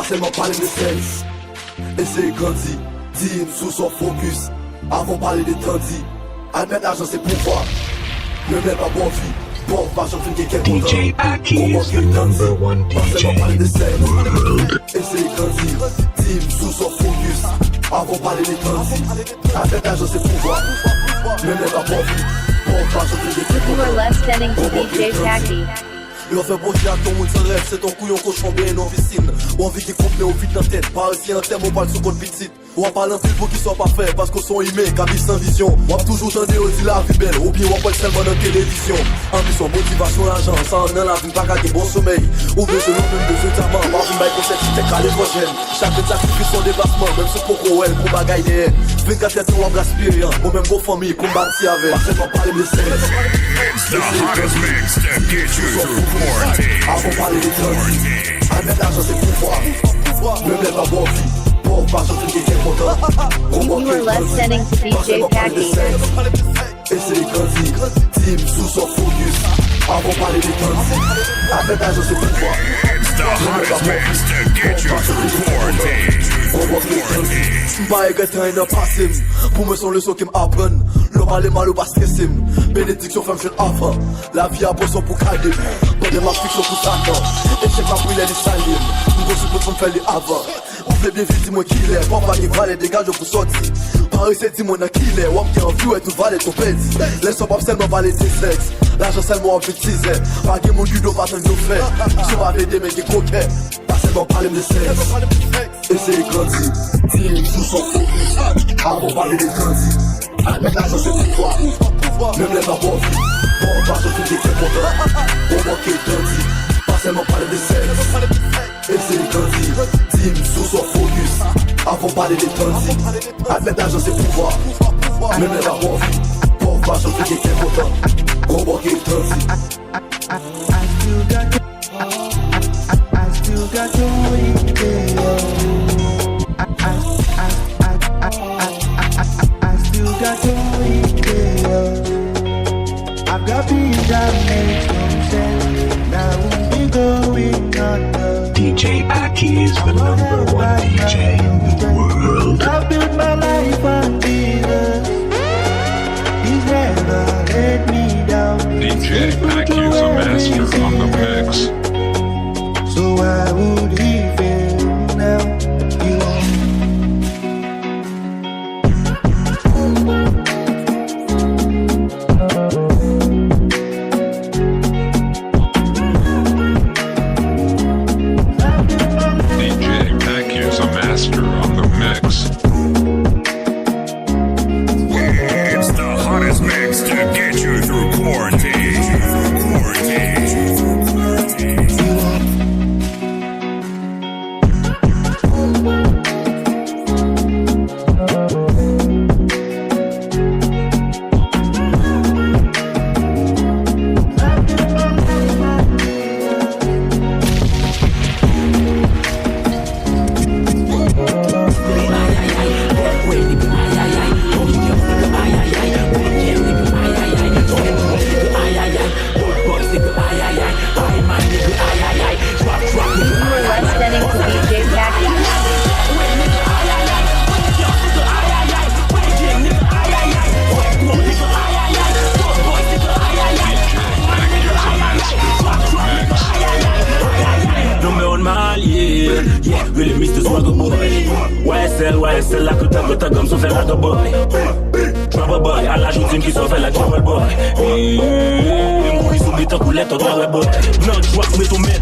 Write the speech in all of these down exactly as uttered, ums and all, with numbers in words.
Sèlman pale de sèks. Eseye grandi. Di m sou sa w fokis. Avan w pale de tandi. Admèt lajan se pouvwa. Menm lè l pa bon vi. Pòv pa janm fin gen kè kontan. D J Packy is the number one D J in the world. Eseye grandi. Di m sou sa w fokis. Avan w pale de tandi. Admèt lajan se pouvwa. Menm lè l pa bon vi. Pòv pa janm fin gen kè kontan. You are listening to D J Packy. Lè w fè pwojè ak yon moun san rèv, se tankou yon kochon benyen nan yon pisin. Ou anvi gen koup men ou vid nan tèt, parèt se antèman ou pral sou kont pitit. W ap pale anpil poukisa w pa fè, paske w se yon imen k ap viv san vizyon. W ap toujou tande yo di lavi bèl, oubyen w ap wè l sèlman nan televizyon. Anbisyon, motivasyon, lajan, sa rann nan lavi m pa ka gen bon somèy. Ou bezwen nou menm bezwen dyaman, pa vin bay konsèy ti tèt kale twò jèn. Chak grenn sakrifis se yon deplasman, menm si w poko wè l gon bagay dèyè. Vennkat èdtan w ap gaspiye an, ou menm gon fanmi pou m bati avè. Pa sèlman pale m de sèks. It's the hottest mix to get you through quarantine. Avan w pale de tandi. Admèt lajan se pouvwa. Menm lè l pa bon vi. Pòv pa janm fin gen kè kontan. Gon bò ke tandi. Pa sèlman pale de sèks. Eseye grandi. Di m sou sa w fokis. Avan w pale de tandi. Admèt lajan se pouvwa. It's the hottest mix to get you through quarantine. Gon bò ke tandi. M pa regrèt anyen nan pase m. Pou mwen se yon leson ke m aprann. Lè w pale mal ou pa strese m. Benediksyon fè m jwenn avan. Lavi a pran son pou gade m. Pandan m ap fikse w pou Satan. Echèk la brile li salye m. M gon sipòt pou m fè li avan. Ou vle byen vit, di mwen kilè. Pòv pa gen valè, degaje w pou sòti. Parese, di mwen nan kilè. W ap gen anvi wè tout valè t ou pèdi. Lè sa w p ap sèlman pale de sèks. Lajan sèlman w ap viv tizè. Pa gen moun ki do pa tann yo fè. Si w pa vle demen gen kokè. Pa sèlman pale m de sèks. Eseye grandi. Di m sou sa w fokis. Avan w pale de grandi. Admèt lajan se pouvwa. Menm lè pa bon vi. Bon, pa janm fin gen kè kontan. Bon, manke grandi. Pa sèlman pale de sèks. Eseye grandi. Di m sou sa w fokis. Avan w pale de tandi. Admèt lajan se pouvwa. Menm lè pa bon vi. Bon, pa janm fin gen kè kontan. Bon, manke grandi. I, I, I, I still got I, I, I, I still got joy, yeah. I, I, I, I, I, I, I, I, I, I still got joy, yeah. I've got peace that makes no sense. Now we going under. D J Packy is the number one D J in the world. I built my life on Jesus. He's never let me down. D J Packy is a master on the mix. So why would he fail now? He won't. D J Packy is a master on the mix. It's the hottest mix to get you through quarantine. You are listening to D J Packy. Number one man, yeah, yeah, rele Mister Swagger Boy. Y S L, Y S L, la kanta kanta gam so fè la boy. Trouble boy, ala jodi m ki sa w fè la trouble boy. Eh, m kouri sou beat tankou lè tòt la wè boy. Nan drop, mete w mèt.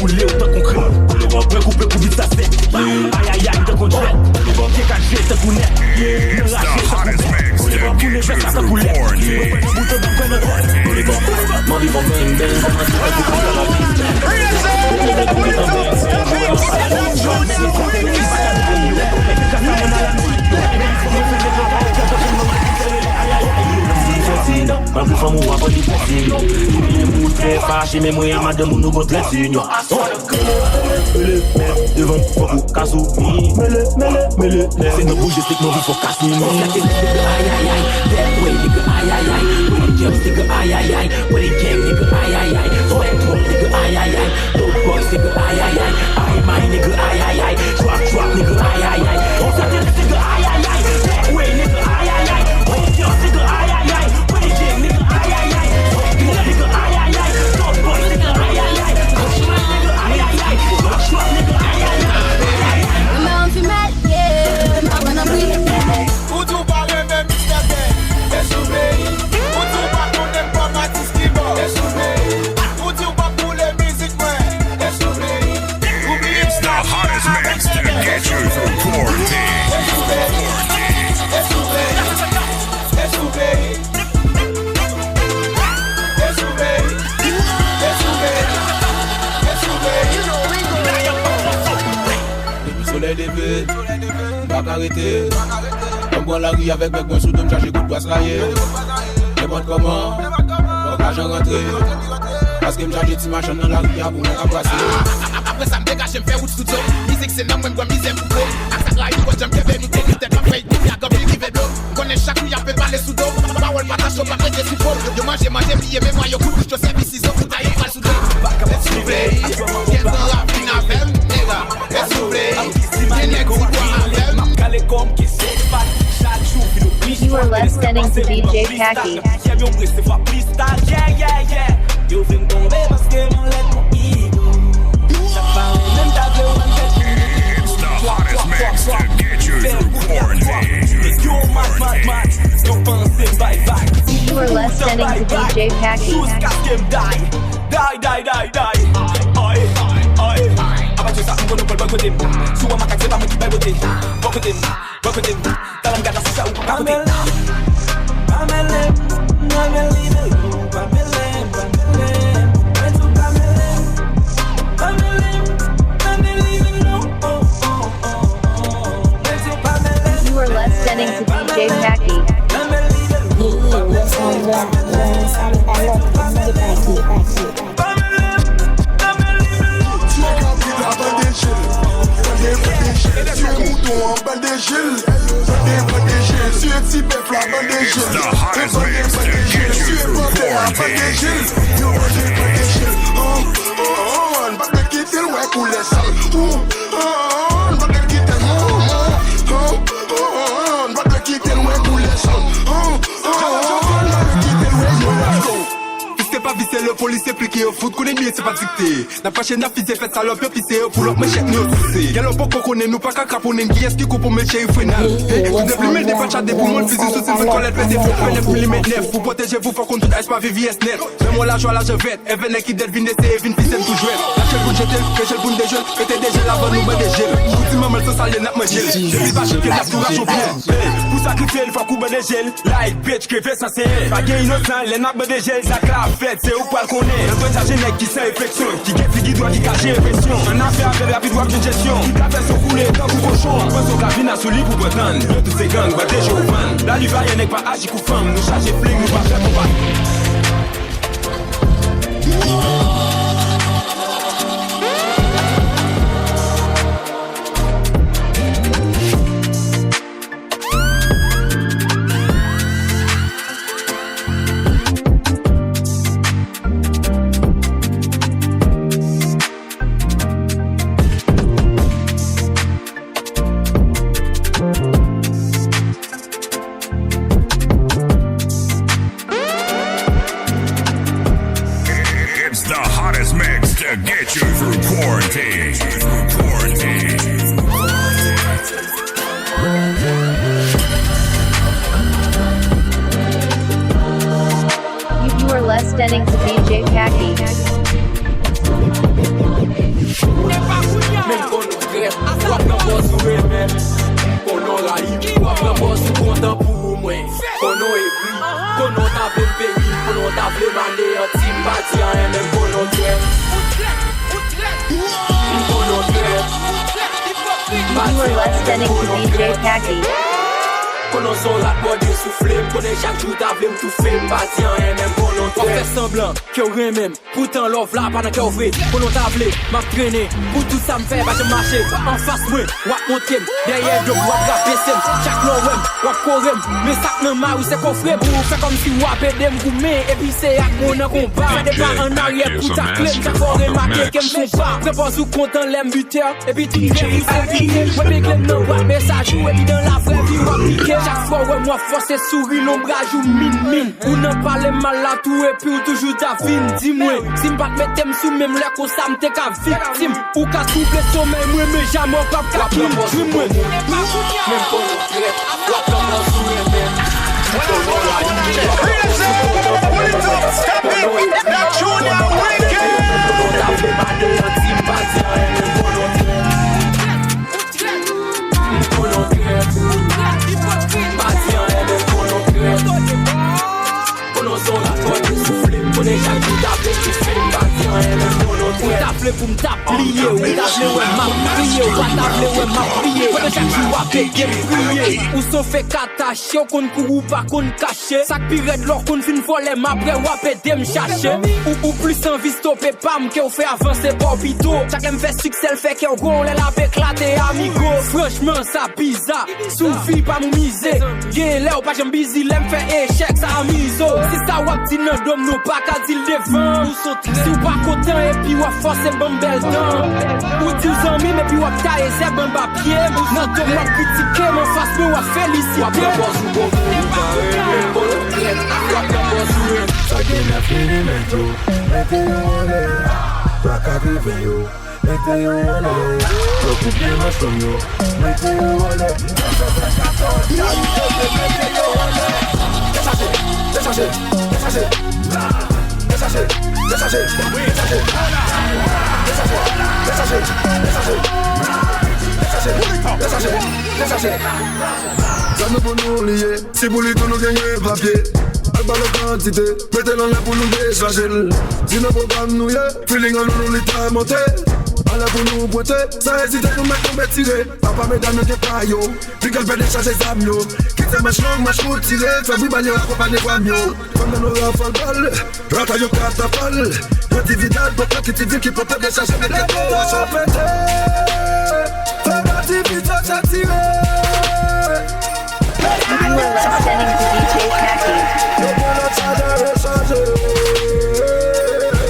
Boule w tankou krèm. Mwen koupe pou vit sa sèt. Ayayay, tankou jet. Kekaje tankou nèt. Nan rache tankou bèt. Boule vès la tankou lèt. Mwen pran nan bouton, mwen pran nan tèt. Boule bò. M anvi fè bang bang, kòmanse tankou pou sa la. Mwen pou fanm ou ap li pase. Ou byen moute fache, men mwen a madanm ou nou gon trèt inyon. Mele, mele, devan m, fòk ou ka soumi. Mele, mele, mele, mele. Se nan bouje stik mwen pou fòk ka soumi. Ayayay, that way, nigga, ayayay. Pretty girls, nigga, ayayay. Pretty gang, nigga, ayayay. Sweat roll, nigga, ayayay. Dope boys, nigga, ayayay. Ay, my nigga, ayayay. Solèy leve, m pa ka rete. Lè m pran lari avèk bèk mwen sou do m, chache kout bras la ye. Nenpòt kòman, fòk lajan rantre. Paske m chache ti machann nan lari a pou mwen ka pase. Apre sa, m degaje, m fè wout studio. Mizik se nan mwen, m pran mizè m koupe. Ak sa k rayi nou, kòd jan m kenbe, nou te di tèt la fèy, tout la gòb li rive do. M konnen chak jou y ap pale sou do. Pawòl pa tache, pa mete sou po. Yo manje, manje, bliye memwa, yo kout bouch yo, sèvi sizo pou taye pal sou do. Esouple, gentan ravin avè m, nega. Esouple, gen nèg ti bwa avè m. M ap kale kò m ke se fat. Chak jou vin pi. You are listening to D J Packy. Yo vle m tonbe paske m anlè kon ido. Sa pa menm ta vle w ann fè. It's the hottest mix to get you through quarantine. Yo mad, mad, mad. Yo panse m bay vag. You are listening to D J Packy. Jiskaske m die. Die, die, die, die. Ay, ay. Apa se sa, m konnen w pral boykote m. Si w wè makak, se pa mwen ki bay bote. Boykote m. Bon kote m, talè m gad la, se sa ou pa kote. You are listening to D J Packy. Yeah, yeah, yes, I'm Black. Yes, I'm Black. Bande jel, bande, bande jel. Tiye mouton an, bande jel. Bande, bande jel. Tiye ti bèf la, bande jel. Bande, bande jel. Tiye pantè a, bande jel. Yo bande, bande jel. An, an, an, n pa t dwe kite l wè koulè sal. An, an, an, n pa t dwe kite l. An, an, an, an, n pa t dwe kite l wè koulè sal. An, an, an, n pa t dwe kite l wè yo. Let's go. Vise pa vise, le polis se pli ke yo fout, konnen byen se pa dikte. N ap fache, n ap fize, fè salòp yo pise, yo pou lòt manchèt nou yo souse. Gen lè w poko konnen, nou pa ka kraponnen, kiyès ki kou pou met cheri frenal. Hey, tou deplimen, depatcha, depoumon, fizi sou sil, fè kòlèt, pete, fè nèf milimèt nèf. Pou pwoteje, pou fò konn tout ice pa V V S nèt. Menm yon lajwa, lajan vèt, èvè nèg ki dèd vin eseye vin fise n tou jwèt. Lache l pou n jete l, peche l pou n dejwe l, pete dejel avan nou bande jel. Pou ti manman l san salye, n ap manje l. Depi pa chike, n ap tou rache yon pye. Hey, pou sakrifye l, fòk ou bande jel. Like, bitch, ke fè sa se pa gen inosan, lè n ap bande jel, sa k la fèt, se ou k pral konnen. Nan dwèt chaje nèg ki san refleksyon, ki gen figi dwòl, ki kache enpresyon. Annafè avè l rapid, w ap jwenn jesyon. Ki ka fè san koule tankou kochon. Panse w ka vin asou li pou pran tann. Yo tout se gang, bande je ou vann. Lali vayan, nèg pa aji kou fanm. Nou chaje fling, nou pa fè konpa. It's the hottest mix to get you through quarantine. You, you are listening to D J Packy. Menm konnen w trèt, w ap nan pòz ou renmen m. Konnen w rayi m, w ap nan pòz ou kontan pou mwen. Konnen w egri, konnen w ta vle m peri, konnen w ta vle m aneyanti, m pa di anyen, men m konnen w trèt. M konnen w trèt. M pa di anyen, men m konnen w trèt. Konnen w se yon rat bòde soufle, m konnen chak jou w ta vle m toufe, m pa di anyen, men m konnen w trèt. W ap fè sanblan ke w renmen m. Poutan love la pa nan kè w vre. Konnen w ta vle, m ap trennen. Pou tout sa m fè pa janm mache. Anfas mwen, w ap montre m. Dèyè do m, w ap rapese m. Chak lè w wè m, w ap kore m. Men sa k nan mari se kofre m. Ou fè kòmsi w ap ede m goumen. Epi se ak mwen w nan konba. Fè de pa an aryè pou takle m. Chak fwa w remake ke m son pa. Pran pòz ou kontan lè m bite. Epi tout rèv ou se pike. Mwen pegle m nan bwat mesaj ou. Epi dan lavrè vi w ap pike. Chak fwa w wè m w ap fòse souri, lonbraj ou min min. Ou nan pale m mal la tou epi w toujou ta vin di mwen. Si m pa t mete m sou men m lè konsa m te ka viktim. Ou ka twouble somèy mwen men jamè w p ap ka kiltwi mwen. Menm konnen w trèt, w ap pran pòz ou renmen m. Konnen w rayi m, w ap pran pòz ou kontan pou mwen. Konnen w egri, konnen w ta vle m aneyanti, m pa di anyen, men konnen w trèt. M konnen w trèt. Pa di anyen, men m konnen w trèt. Konnen w se yon rat bòde soufle. M konnen chak jou w ta vle toufe m. Pa di anyen, men m konnen w trèt. Ou ta vle Pou m ta bliye, ou ta vle wè m ap kriye, ou pa ta vle wè m ap kriye. Pandan chak jou w ap ede m priye. Ou se yon fek atache, ou konn kouri, ou pa konn kache. Sa k pi rèd, lè w konn fin vòlè m, apre w ap ede m chache. Ou, ou plis anvi stope pa m ke w fè avanse pa w pito. Chak lè m fè siksè, l fè kè w gwo, lè l ap eklate, amigo. Franchman, sa biza. Sou vi pa m ou mize. Gen lè w pa janm bizi, lè m fè echèk sa amize w. Si sa w ap di nan do m, nou pa ka di l devan. Si w pa kontan epi w ap fòse m ban m bèl tan. Ou di w zanmi m epi w ap taye zèb anba pye m. Nan do m w ap kritike m, anfas mwen w ap felisite m. W ap pran pòz ou bon moun ou pa renmen, bon trèt. W ap pran pòz ou renmen. Sa gen nan fini men yo, mete yo anlè. Plaka devan yo. Mete yo anlè. Yo koupe manch long yo. Mete yo anlè. Mete yo anlè. Dechaje, dechaje, dechaje. Dechaje, dechaje, dechaje. Dechaje, dechaje, dechaje. Dechaje, dechaje, dechaje. Zam nan pou nou li ye. Si pou li tou nou genyen papye. Ak bal an kantite. Mete l anlè pou nou dechaje l. Si nan pwogram nou ye. Feeling an nou, nou li ta monte. Alè pou nou pwente, san ezite nou mèt tonbe tire. Papa medam yo gen pa yo, piga l pè dechaje zam yo. Kite manch long, manch kout tire, fè bri bal yo akonpanye fwam yo. Fanm nan nou rafal bal, rata yo katafal. Pran ti vidad, pran ti vil ki pran pè dechaje mete yo. Fè pati pito sa tire. You are listening to D J Packy.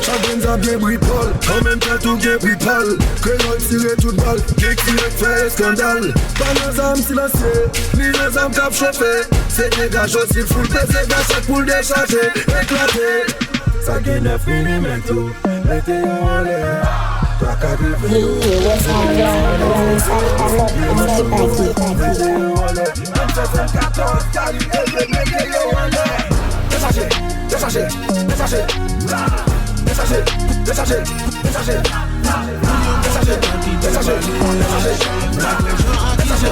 Chak grenn zam gen bri pa l, an menm tan tou gen bri pa l. Kreyòl tire tout bal, gen ki ret fè eskandal. Pa nan zam silansye, ni nan zam k ap chofe. Se degaj osi foul peze gaz chak pou l dechaje, eklate. Sa gen nèf milimèt yo. Mete yo anlè, pa ka rive yo. Mete yo anlè, mete yo anlè. An sèt sèt katòz, kalite yo, mete yo anlè. Dechaje, dechaje, dechaje. Dechaje, dechaje, dechaje. Dechaje, dechaje, dechaje. Dechaje.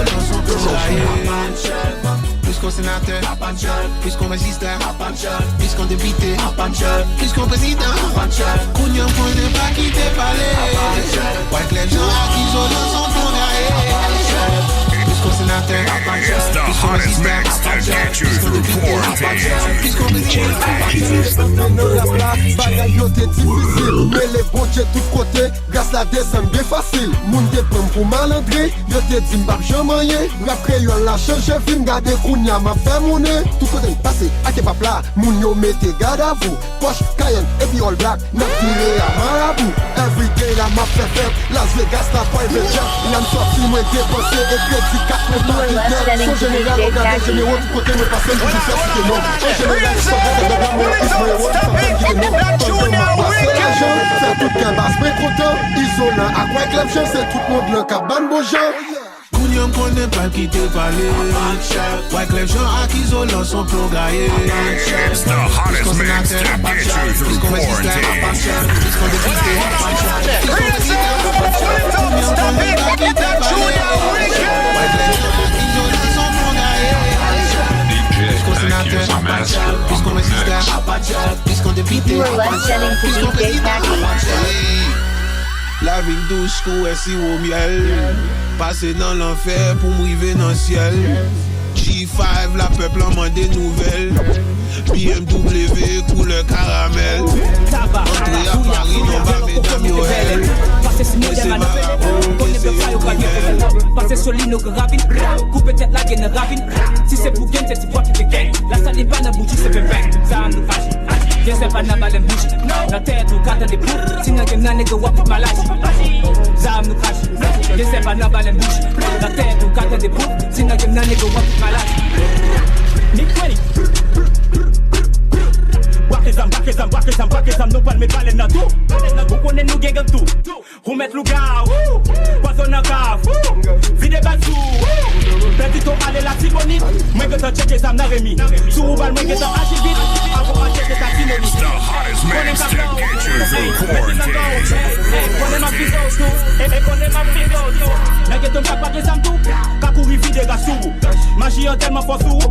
Plis kon senatè, plis kon majistra, plis kon depite, plis kon prezidan. Kounye a mwen pa kite pale. Wyclef Jean ak Izolan son pon gaye. Plis kon senatè, plis kon majistra, plis kon depite, plis kon prezidan. Nan rap la, bagay yo te difisil. Mele Bondye tout kote, gras la desann byen fasil. Moun te pran m pou malandren, yo te di m p ap janm anyen. Rap kreyòl la chanje vi m, gade kounye a m ap fè monnen. Tout kote m pase ak hip hop la, moun yo mete gadavou. Pòch Cayenne epi all black, n ap vire a marabou. Everyday la m ap fè fèt, Las Vegas la private jet. Lè m sòti mwen depanse e kredi kat mwen pa gen dèt. Son jeneral, ou gade jenero tout kote mwen pase m toujou fè site non. An jeneral, sòt nan dèt la mwen, is mwen ewo, sa fè m kite non. Pandan m ap pase lajan, fè tout kè baz mwen kontan. Izolan ak Wyclef Jean, se tout mond lan k ap ban bon jan. Kounye a m konnen pa kite pale. Wyclef Jean ak Izolan son plon gaye. It's the hottest mix to get you through quarantine. Kounye a m konnen pa kite pale. Wyclef Jean ak Izolan son plon gaye. D J Packy is a master of the mix. You are listening to D J Packy. Lavi m dous kou wè siwo myèl. Pase nan lanfè pou m rive nan syèl. G five la pèp lan mande nouvèl. B M W koulè karamèl. Antre a Pari non ba medam yo hèl. Mwen se marabou, mwen se kriminèl. Pase Solino, Gran Ravin, koupe tèt lage nan ravin. Si se pou gang, se ti bwa ki te gang. La sa li pa nan bouji, se pen pen. Zam nou kache. Gen sèl pa nan balèn bouji. Nan tèt ou ka tande pouf. Si nan game nan nèg w ap fout maladi. Zam nou kache. Gen sèl pa nan balèn bouji. Nan tèt ou ka tande pouf. Si nan game nan nèg w ap fout maladi. Ni kwè ni. Brake zam, brake zam, brake zam, brake zam, nou pral met balèn nan tou. Ou konnen nou gen gang tou. Ou mèt lougawou, pwason nan kafou, vide bal sou ou. Pèdi to ale Latibonit, mwen gentan tcheke zam nan remi. Sou ou bal mwen gentan aji vit, avan an tcheke sa sinonit. Konnen m ka fè w, ey, mèt di nan kò w, ey, konnen m ap vize w tou, e, e konnen m ap vize w tou. Nan geto m ka pa gen zam tou, ka kouri vide gas sou ou. Maji an tèlman fò sou ou,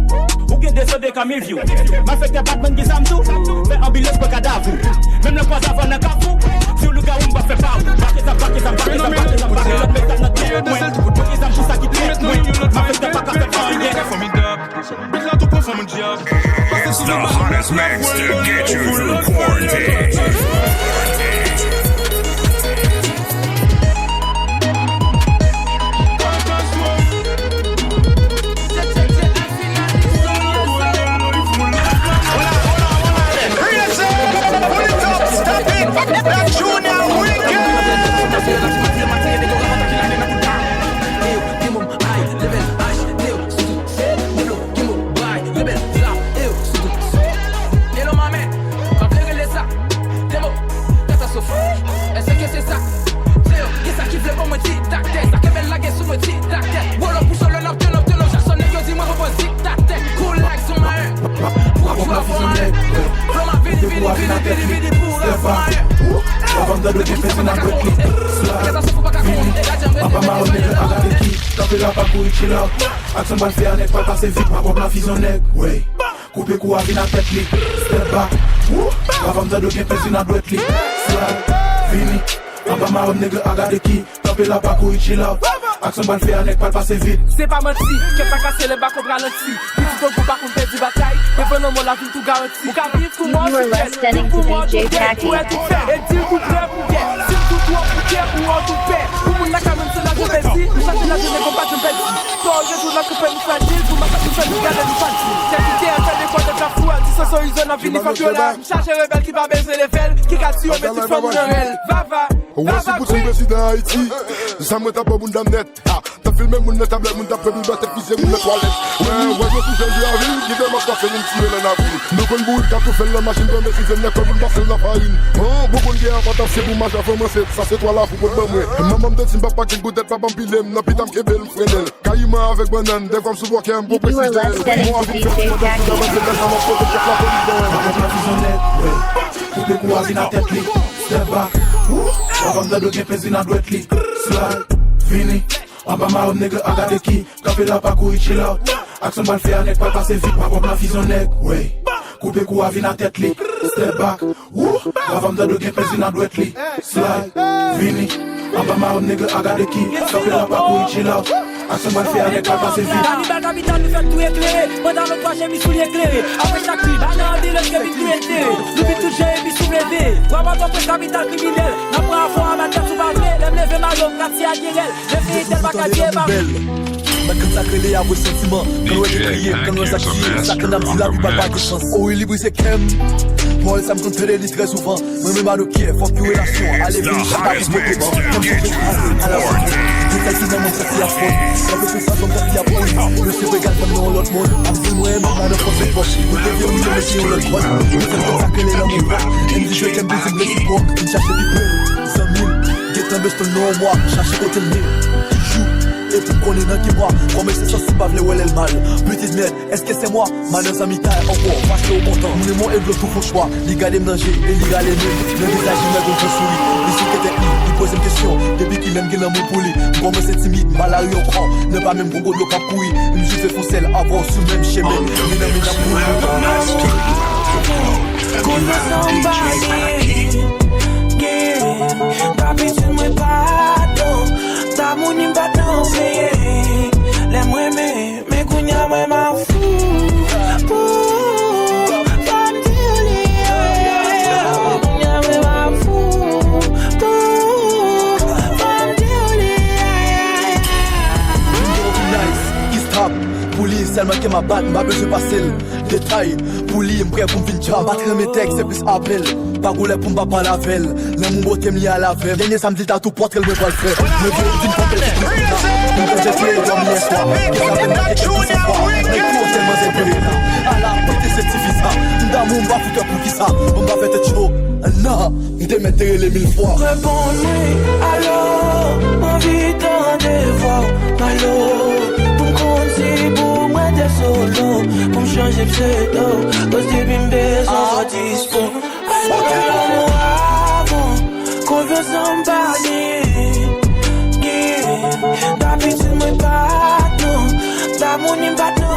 ou gen de so de ka mil vyou. Malfektè Batman gen zam tou, fè anbilans pran kadav ou. Menm lè kwa zavan nan kafou, si w lougawou m pa fè pa ou. Pake zam, pake zam, pake zam, pake zam, pake lòt metal nan tèt mwen. Pake zam pou sa ki tèt mwen. Malfektè pa ka fè anyen. Fòmidab. Bit la tou konfòm dyab. Pase sou The hottest mix to get you through quarantine. Hello, my man. M ap rele sa. Demo. Katastwòf. Èske se sa? Deo. Gen sa ki vle ban mwen ti tak tèt. Sa ke bèl lage sou mwen ti tak tèt. Wolo pou solo n ap tèl, n ap tèl, Jackson nèg yo di mwen pran zik tak tèt. Cool like son mayen. Pou ap jwe avon mayen. Flow m ap vini, vini, vini, vini, vini pou ap fè mayen. Katastwòf pa ka konn, nèg la janm rete. Kanpe la pa kouri, chill out. Aksyon pral fè a nèg pral pase vit. Mwen pran fizyon nèg, wey. Koupe kou a vin a tèt li. Step back. Woo! Avan m tande gen pèsi nan dwèt li. Slide. Vini. Anba mawon nèg a gade ki. Kanpe la pa kouri chill out. Aksyon pral fè a nèg pral pase vit. Se pa manti, kèt pa kase lè bakon ralanti. Pitit ogou pa konn pèdi batay. Devan lanmò lavi m tou garanti. Ou ka viv kou mò sou kèt. Viv kou mò tou kèt. Tou wè tou fè. E di l tou prè pou gè. Si l tou twò pou kè ou an tou pè. Pou moun lakay mwen se lajan pèdi. Nou chache lajan nèg pa janm pèdi. Fò w retoun nan koupe nou frajil. Pou masak nou fè nou gade nou fasil. Tèt ki tè fè de fwa de kafou. Di sansorizon nan vini fòk yo la. M chache rebèl ki pa bezwen level. Ki ka tiye men tout fanm nan rèl. Vava. Ou wè si Poutine prezidan Ayiti, zam mwen t ap ban moun dam nèt. Ha, t ap filme moun nan tablèt, moun t ap fè pi bas tèt fizye moun nan twalèt. Wè, wè, yo sou jèn de avil, ki demach pase moun tire lè n avil. Nou konn bourik k ap tou fè l nan machin, konn mesize l nan kò moun pase l nan farin. Bon, bon, bon, gen avan t ap se pou mach avan manse, sa se twa la pou pot ban mwen. Manman m te di m papa gen gwo dèt, papa m pile m, nan pita m kenbe l, m frennen l. Kayiman avèk bannann, dèfwa m sou bòkè, m poko presize. Mwen anvi fè sou mwen, mwen se lè sa m ap pote chèf la polis dèyè m. Avan m nan fizyon nèg, wè. Koupe kou a vin a tèt li. Step back. Woo! Avan m tande gen pèsi nan dwèt li. Slide. Vini. Anba mawon nèg a gade ki. Kanpe la pa kouri chill out. Aksyon pral fè a nèg pral pase vit. Avan m nan fizyon nèg, wè. Koupe kou a vin a tèt li. Step back. Woo! Avan m tande gen pèsi nan dwèt li. Slide. Vini. Anba mawon nèg a gade ki. Kanpe la pa kouri chill out. Aksyon pral fè a nèg pral pase vit. Kanibal kapital nou fè l tou eklere. Pandan nou twa chemiz soulye klere. Apre chak klip, nou anbilans ke vin tou entere. Nou vin tout jan epi souleve. Bwa Pòtoprens kapital kriminèl. N ap pran afwon a matyas ou pa vle. Lè m leve malo, m katye a gen rèl. Leve entèl pa katye pa vle. Nan kant sa k rele avwe santiman. Kan nou wè te kriye, kan nou wè sa k tiye. Sa k nan ap di lavi pa pa gen sans. O wi, li brize kè m. Pawòl sa m konn tande li trè souvan. Mwen menm I don't care, fòk yon relasyon ale vini chak a pou pote ban. Nan fòk yo ale ala fòk. Gen kèk ki nan mwen santi ap fòt. Nan fòk yo sa fòm santi ap fòt. Yo se regal fèm nan yon lòt mond. Ap di mwen menm pa nan fòs se fòs. Mwen te vye mwen te mete yon lòt kòd. Mwen fè kontak rele lanmou. M di je t'aime, di m blesi bòk. M chache pi pre. Zanmi m. Gentan beston nan yon mwa. Chache kote l ye. Toujou. Epi m konnen nan ki mwa. Kòm se sansi m pa vle wè lè l mal. Pitit mèd. Èske se mwa? Madan zanmi tay ankò, fache ou kontan. M li mwen e dlo tou fon chwa. Li gade m nan je e li rale men m. Nan vizaj li m wè gon gwo souri. Li souke tèt li, li poze m kesyon. Depi kilè m gen lanmou pou li? M kòmanse timid, m pa lari ankò. Nan pa menm gon gwo dlo k ap kouri. M jis vle fon sèl avè w sou menm chemen. Men nan men n ap kouri. Konfyans nan m pa gen. Gen. Dabitid mwen pa t nan. Damou ni m pa t nan peye. Lè m renmen. Men kounye a mwen m ap fou pou fanm di w li ye. Kounye a mwen m ap fou pou fanm di w li ye. Nice, ki stop. Pou li sèlman ke m ap bat, m pa bezwen pase l detay. Pou li, m prè pou m vin djab. M pa t renmen tèks, se plis apèl. Pa goulè pou m pa pale avè l. Lanmou bote m li al avè m. Dènye samdi ta tou pòtre l mwen pral fè. Mwen vle vin fè bèl ti plis la. Mwen konn jete dòmi yè swa. Gen sa fè m pa gen kèk ti san fwa. Nèg tou tèlman zèbre la. Ala pete se ti fi sa. M damou m pa fout wè poukisa. Bon m pa fè tèt cho. Nan. M te mèt te rele mil fwa. Reponn mwen, alo, m anvi tande vwa w, alo, pou m konn si pou mwen te solo, pou m chanje pseudo, koz depi m bezwen w dispo. Alo, avan, konfyans nan m pa gen, gen, dabitid mwen pa t nan, damou ni m pa t nan.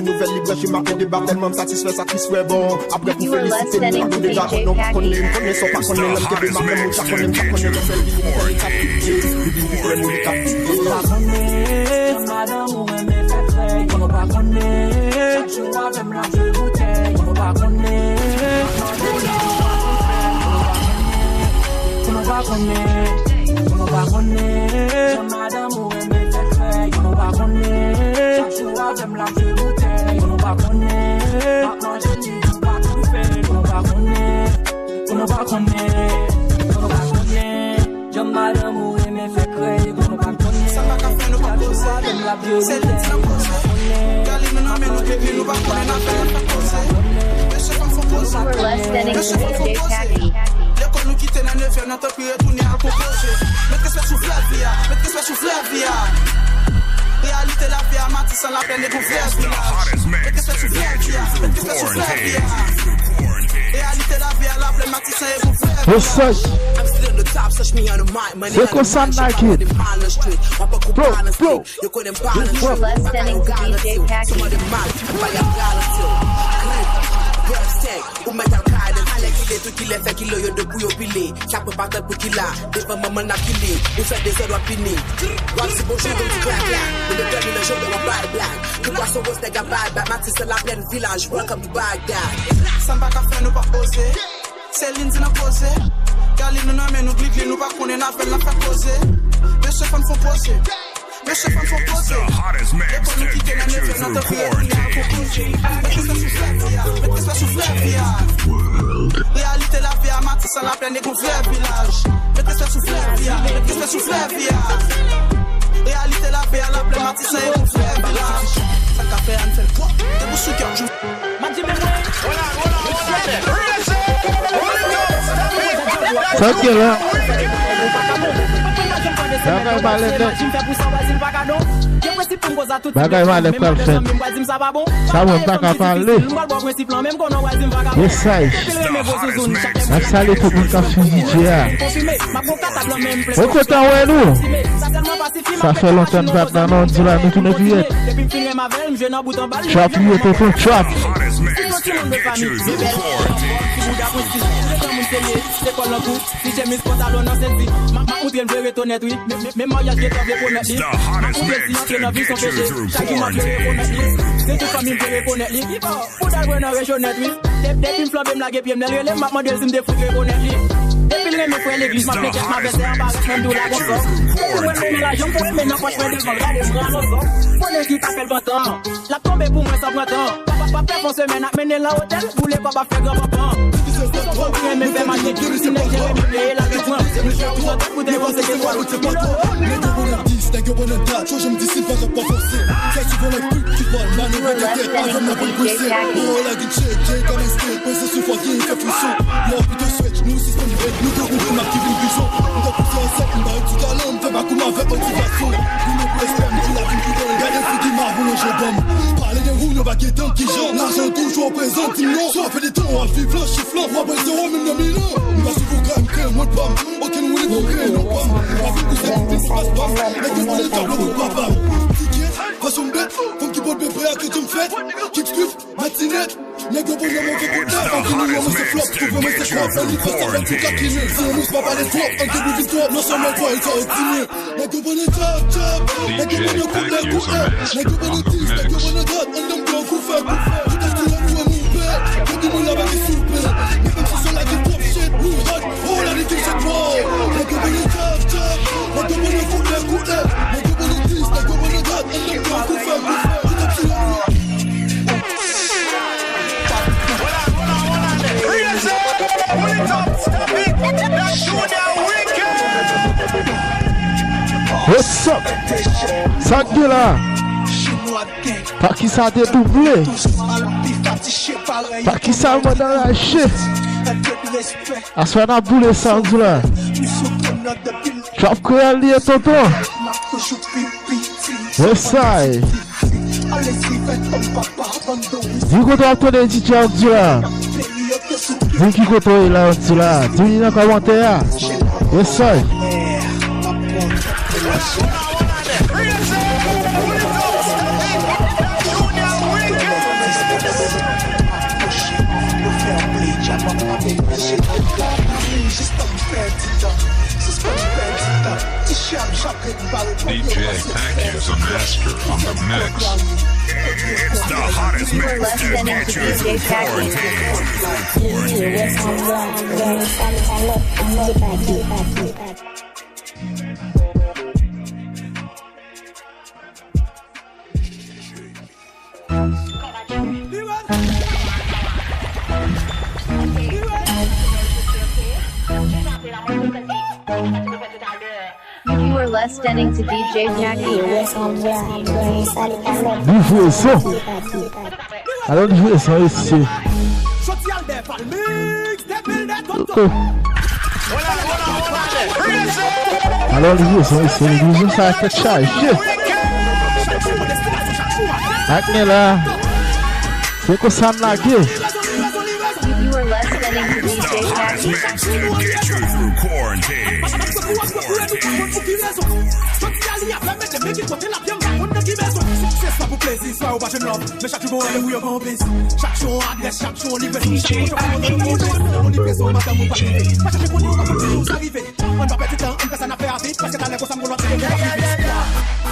jwenn nouvèl li branche maten deba tèlman m satisfè, satisfè bon. Apre pou felisite nou, nou deja konnen, w pa konnen, m konnen sa w pa konnen, lè m kenbe maten, moun sa konnen, m sa konnen, lè fè l vini, m fè li kapite. Li vin pou fè moun li kapite. Madanm ou renmen fè krèy, konnen w pa konnen. Chak jou avè m l ap jwe boutèy, konnen w pa konnen. Konnen w pa konnen, konnen w pa konnen. Madanm ou renmen fè krèy, konnen w pa konnen. Chak jou avè m l ap jwe boutèy, konnen w pa konnen. M ap manje ti jou pa toufe, konnen w pa konnen. Konnen w pa konnen, konnen w pa konnen. Jan madanm ou renmen fè krèy, konnen w pa konnen. Sa m pa ka fè, nou pa poze. Se li ki nan poze. Gade nou nan men nou, depi nou pa konnen n ap fè, n ap fè poze. Mesye fanm fò poze. Mesye fanm fò poze. Lekòl nou kite nan nevyèm nan, tanpri retounen al konpoze. Met respè sou flèv vi a, met respè sou flèv vi a. Reyalite lavi a, Matisan, Laplèn e gon flèv vilaj. Met respè sou flèv vi a, met respè sou flèv vi a. Reyalite lavi a, Laplèn, Matisan e gon flèv vilaj. Se konsa n lage. Bro, bro. Yo konnen m pa nan chou, pa ka yo garanti w. Se mande mal, m pa y ap ralanti w. Grip, girl, stank, ou mèt al kay nan alèkile, tou kilè fè kilo yo de pou yo pile. Chak mwen pa tann pou kila, devan manman n ap kile. Ou fè dezòd w ap pini. W ap di bonjou, yo di klakla. Ou de dòmi nan jòdè w ap bay blag. Ki pwason wòz nèg ap bay blag. Matisan, Laplèn, vilaj, welcome to Baghdad. Sa m pa ka fè, nou pa oze. Selin di nan poze. Gade nou nan men nou, gligli, nou pa konnen n ap fè, n ap fè poze. Mesye fanm fò poze. Mesye fanm fò poze. Lekòl nou kite nan nevyèm nan, tanpri retounen al konpoze. Met respè sou flèv vi a, met respè sou flèv vi a. Reyalite lavi a, Matisan, Laplèn e gon flèv vilaj. Met respè sou flèv vi a, met respè sou flèv vi a. Reyalite lavi a, Laplèn, Matisan e gon flèv vilaj. Sa n ka fè a, n fè l twòp. Depi sou kè w. Sa k gen la? Bagay malè nèt. Bagay malè pral fèt. Sa bon, m pa ka pale. Mesaj. N ap salye tout moun k ap swiv D J a. Bon, kontan wè nou. Sa fè lontan n pa t la, non, di la nou tounen kiyèt. Trap li ye, tonton, trap. Lekòl nan kou, si chemiz pantalon nan senti. M ap, m ap moutre m vle ret onèt, wi. Men, men, men maryaj gentan vle pwomèt li. M ap moutre l si antre nan vi s on peche. Chak jou m ap vle rekonèt li. Se tout fanmi m vle rekonèt li. Pou dal bwè nan rejyonèt, wi. De-, depi m flanbe, m lage pye m, lè l rele m, m ap mande l si m te fout rekonèt li. Depi l renmen frè legliz, m ap plentyèt, m ap vèsè anba rès, menm di w la gon sò. Depi m wè l renmen lajan, m pou renmen nan pòch mwen devan l, gade m ravan sò. Konnen ki ka fè l pantan. L ap tonbe pou mwen san pran tan. Pa, pa, pa pè fon semèn ak mennen l nan otèl, boule kòb ap fè gran panpan. Si se yon fanm ki renmen fè mache, si nèg Jeremi peye l al tou pran. Misye ap chante pou devanse ke twal ou ti poto. Nèg yo pran nan dis, nèg yo pran nan dat, yo janm di si pa k ap pa fòse. Trè souvan nèg pit ki pral manevre tèt, avè m nan pran prese. Ou la ki tcheke, kòm eske, prese sou fwa ki fè frison. Yo pito switch, nou sispann vre, nou tankou ti mak ki vin prizon. M tankou se ansèt, m ba yo ti talan, m fè pa koum avèk motivasyon. Pou nou pou espè m di lavi m fidèl, gade figi m avon nan jandam. Pale de ou, yo pa gentan kijan. Lajan toujou prezan, di m non. Swa fè de tan, w ap viv lan, chif lan, w ap rete ou menm nan milan. M pa sou pwogram, kreye mwen pa m. Okenn woule pou kreye non pa m. Pa vin koute pou plis pas pa m. Nèg yo pale tablo pou papa m. Ti kèt, fason m bèt, fanm ki pot bebe a, ke Dye m fèt. Kick swift, matinèt. Nèg yo voye move kout nèf, an ki nou an mwen se flop, twouve mwen se kòb, men li fè sa fè kou kakine. Si yon mouch pa pale twòp, an ki bouvi twòp, non sèlman twò, li twò optime. Nèg yo voye chop, chop, nèg yo voye kout nèf, kout nèf. Nèg yo voye dis, nèg yo voye dòt, an nonm pran kou fè, kou fè. Tout èspri yo voye move, yo di nou la bèk soupe. Men menm si son la gen twòp shit, nou hot, oh la li gen shit raw. Nèg yo voye chop, chop, nèg yo voye kout nèf, kout nèf. Nèg yo voye dis, nèg yo voye dòt, an nonm pran kou fè, kou fè. Tout èspri yo What's up? Sa k gen la? Pakisa te double. Pakisa mwen anraje. Aswè n ap boule sa m di w la. Trap kreyòl li ye tonton. Westside. Di kote w ap tande D J Abdou la. Di ki kote w ye la Abdou la. Di li nan kòmantè a. Westside. D J Packy is a master on the mix. It's the hottest mix to get you through quarantine. You are listening to D J Packy. Livraison. Alò livraison mesye. Alò livraison mesye, livraison sa tèt chaje. Ak men la. Se konsa n lage. You are listening to D J Packy. Swa pou plezi, swa yo pa jwenn love. Men chak jou gon randevou yo gon bezi. Chak jou on adrès, chak jou on livraison. Chak jou on livraison, madanm ou pa rive. Pa chache konnen ou pa konn kote ou sa rive. Ann pa pèdi tan, ann fè sa n ap fè a vit. Paske talè konsa m gon lòt nèg ki ap rive.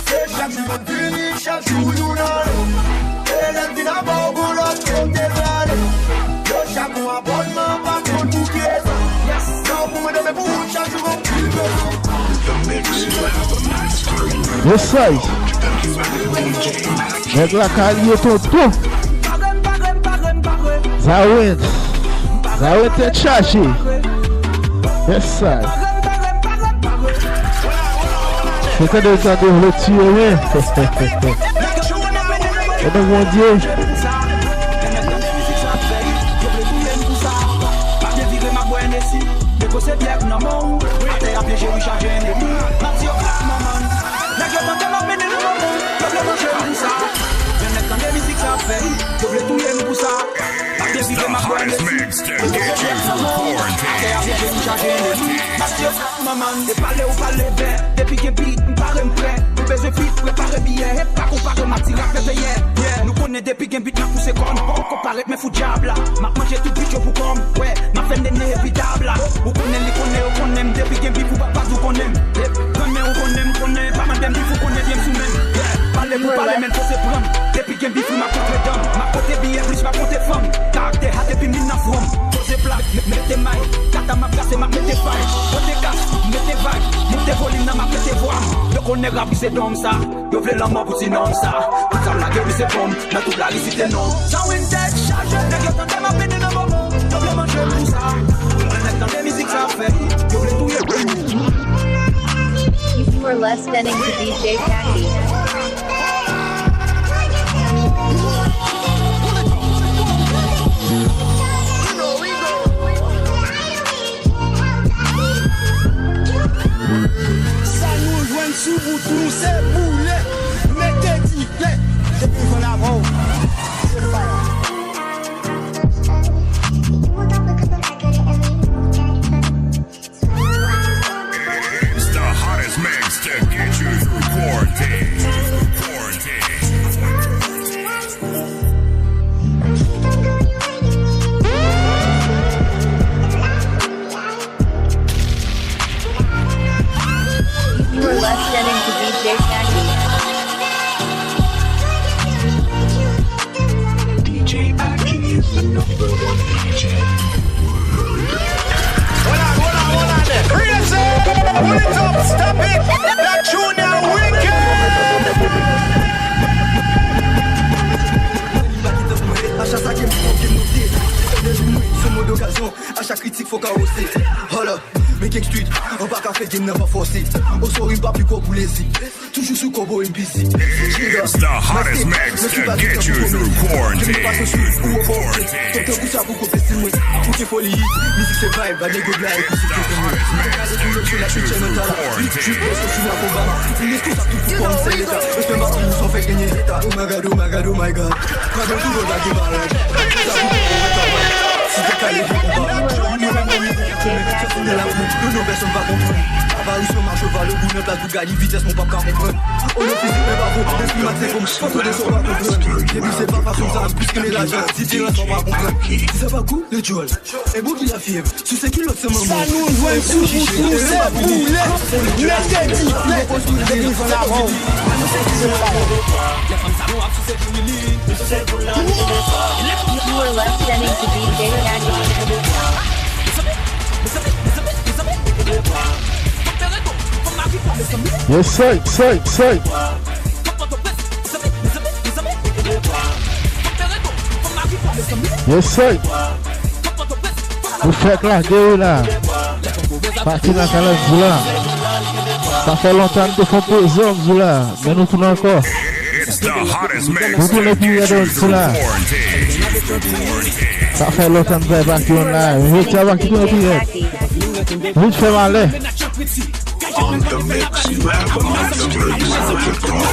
Se chak jou n ap vini, chak jou nou nan ale. E lè n vin ap ba w gon lòt kote n prale. Yo chak on abònman, pa konn pou ki rezon. Yo pou mwen demen pou ou chak jou gon. Westside. Nèg lakay li ye tonton. Zawent. Zawent tèt chaje. Westside. Se tande tande vle tiye wi. Ebyen Bondye. Negosye byè k nan men w. Atè a pyeje wi chaje enemi. M ap di yo klak manman. Nèg yo tante m ap mennen nan manman. Yo vle manje m pou sa. Jan nèg tande mizik sa ap fè. Yo vle touye m pou sa. M ap devire m ap bwè enesi. Negosye byè k nan men w. Atè a pyeje m chaje enemi. M ap di yo klak manman. E pale ou pale bè. Depi gen bit m pare m prè. Nou bezwen bit prepare biyè. E pa konpare m ak ti rapè peyè. Nou konnen depi gen bit n ap pouse kòn. Poko parèt men fou dyab la. M ap manje tout bit yo pou kòm. Wè, m ap fè nene epi tab la. Ou konnen li konnen yo konnen m. Depi gen bif ou pa baz ou konnen m. Yep, grann men ou konnen m konnen. Pa mande m bif ou konnen byen m sou men m. Yeah, pale pou pale men poze pran m. Depi gen bif wi m ap kontre dan m. M ap konte biyè plis m ap konte fanm. Karaktè hat epi min nan fwon m. Poze plat, mete may. Kata m ap kase m ap mete fay. Pote kas, mete vag. Moute volim nan m ap mete vwa m. Yo konnen rap wi se don m sa. Yo vle lanmò pou ti nonm sa. Tout sa m lage wi se fon m. Nan tout lari site non m. Sa wi m tèt chaje. Nèg yo tande m ap vini nan moman. Yo vle manje m pou sa. Lè nèg tande mizik sa ap fè. Yo vle touye m. You are listening to D J Packy. Sa nou jwenn sou wout nou se boule. Mete dife. Depi jwenn avè w. Se faya. It's the hottest mix to get you through quarantine. Quarantine. Game nan pa fòse. O sori m pa pi gwo pou lezi. Toujou sou kobo M P C. It's the hottest mix to get you through quarantine. Through quarantine. Tankou sa pou kote stil mwen. Pou ke foli. Mizik se vibe, ba nèg yo blayi pou se ke mwen. Gade pou yo sou la kitchen nan tala. Jis pèsonn sou la konba. Minis konsa tout pou kòm se leta. Respè matin, nou sa fè genyen leta. Oh my God, oh my God, oh my God. Gade pou yo lage balaj. Sa pou kote travay. Si te kale pou konba. Nou menm nou menm. Se menm sa se de la pou. Nou nou pèsonn pa konprann. Aparisyon mache pa le gou nan plas. Gade vitès mwen p ap ka konprann. O non fizik mwen pa bon, lespri m ak se fòm, fòk kote sa w pa konprann. Depi se pa fason sa, m plis renmen lajan, diferans sa w pa konprann. Si sa pa gou, le djòl. E bon ki lafyèv, sou se kilòt se manman. Sa nou jwenn sou wout nou, se boulèt, nètèdi, nèt, depi van avan w. You are listening to D J Daddy. Yes sir, sir, sir. Yes sir. Nou fèk lage wi la. Pati nan kalanjou la. Sa fè lontan n te fè prezans wi la. Men nou tounen ankò. It's the hottest mix to get you through quarantine. Sa fè lontan m pa pase yon live. Jodi a pa kite yon pi rèd. Vin fè malè. On the mix, you have another radio outfit call.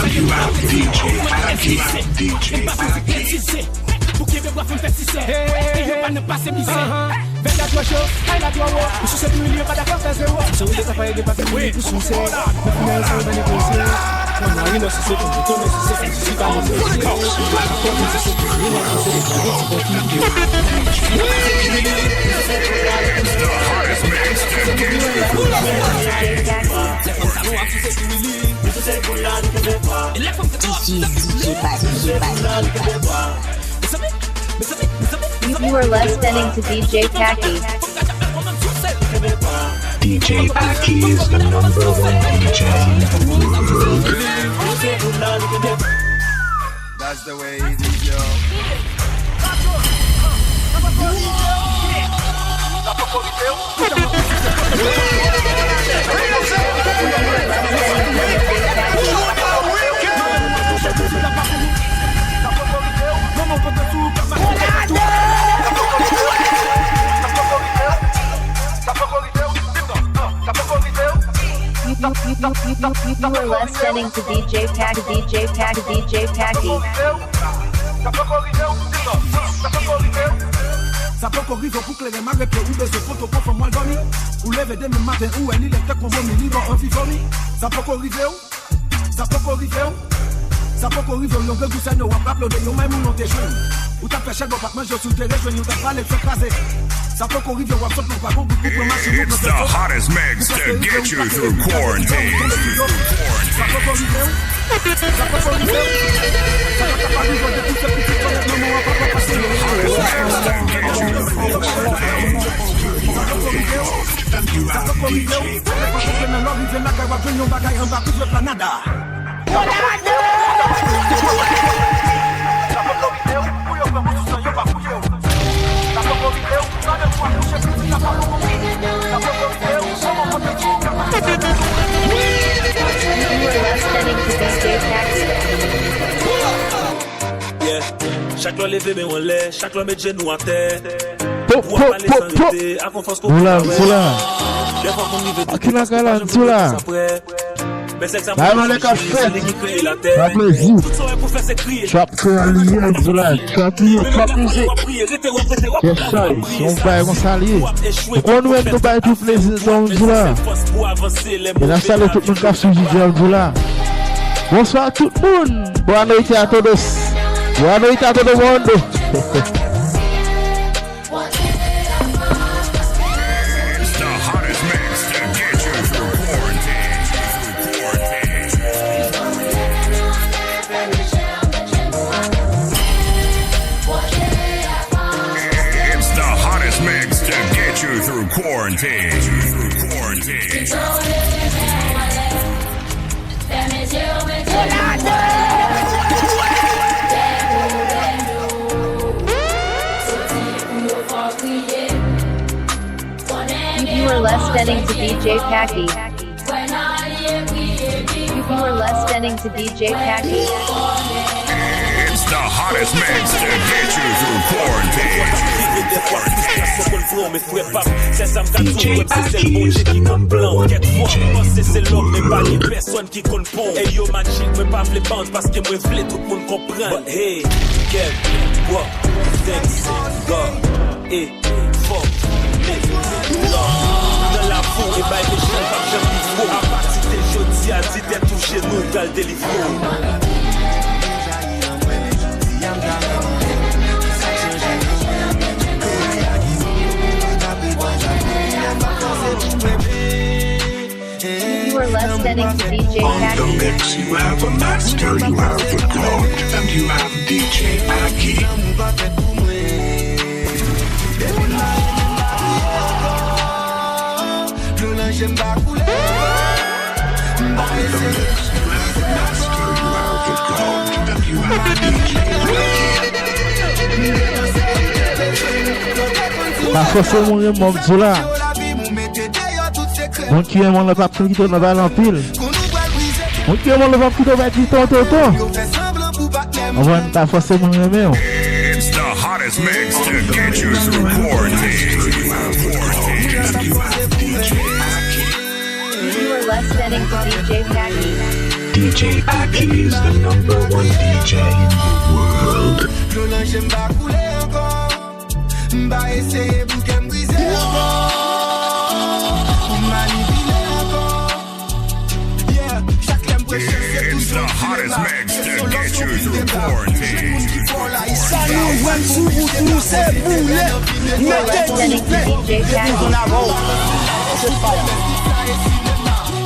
You have D J Packy, D J Packy. Pou kenbe bwa fè m fè ti sè. Yo pa nan pase mizè. Vèt la twò cho, kay la twò wo. Ou souse pou li, yo pa dakò fè zewo. Sa ou lè sa fè de pa fini pou souse. Nan fimè sa ou pa negosyè. Nan mari nan souse pou bouton nan souse pou souse pa negosyè. Ou pa dakò pou souse pou li nan souse pou li. D J, D J, pa, D J, pa, D J, pa. You are listening to D J Packy. D J Packy is the number one D J in the world. That's the way it is, yo. You, you, you, you, you, you, you are listening to D J Pack, D J Pack, D J Packy. Sa poko rive w, di non, sa poko rive w. Sa poko rive w pou klere mare pye ou bezwen poto pou fanm w al dòmi. Ou leve demen maten ou wè li lèt tankou vomi, li ba w anvi vomi. Sa poko rive w. Sa poko rive w. Sa poko rive w, yon grangou sène w ap aplode yon may moun ou te jwenn. Ou t ap fè chèlbò, w p ap manje w si w te rejwenn li, w t ap pale l fè kraze. Sa poko rive w, w ap sot nan wagon bout pou pran machin ou pran pèsòn. It's the hottest mix to get you through quarantine. Sa poko rive w. Sa poko rive w. Sa pa t ap rive w depi w se pitit, kòlèt manman w ap ap pase. Sa poko rive w. Sa poko rive w. Lè w rive nan lò, rive lakay, w ap jwenn yon bagay anba kouvèt la nada. Yeah. Chak lè w leve men w anlè, chak lè w met jenou atè. Pop, pop, pop, pop. Nou la, nou la. Aki nan kay la, nou la. Bay mwen lè k ap fèt. Pa plezi. Trap se aliyè, nou la. Trap li ye, trap mizik. Yes sir. Se yon bagay konsa li ye. Ou konn nou menm nou bay tout plezi, nou la. E n ap salye tout moun k ap swiv jodi a, nou la. Bonswa tout moun. Boa noite a todos. Boa noite a todo mundo. It's the hottest mix to get you through quarantine. It's the hottest mix to get you through quarantine. Through quarantine. You are listening Listening to D J Packy. You are listening to D J Packy. It's the hottest mix to get you through quarantine. Frè pam, sè sa m ka di w, se sèl Bondye ki konn plan. Kèk fwa m panse se lòm, men pa gen pèsonn ki konn pon. E yo majik, mwen pa vle bounce paske mwen vle tout moun konprann. But hey, kèk fwa, thanks God, e fòk, men, lò. Nan lakou, e bay mechan, p ap janm pi fo. Apati de jodi a, di tèt ou jenou, pral delivre w. You are listening to D J Packy. On the mix, you have a master, you have the goat, and you have D J Packy. Pa fòse moun renmen w, m di w la. Moun ki renmen w nan p ap kite w nan pale anpil. Moun ki renmen w nan p ap kite w bay di tonton. Konprann, pa fòse moun renmen w. It's the hottest mix to get you through quarantine. You are listening to D J Packy. D J Packy is the number one D J in the world. Dlo nan je m pa koule ankò. M pa eseye pou kè m brize ankò. Pou m manipile ankò. Yeah, chak lè m preche se toujou refren an. Kesyon lòske w vin deba. Jwenn moun ki fò la isi. Sa nou jwenn sou wout nou se boule. Mete nou plen. Depi zòn avè w.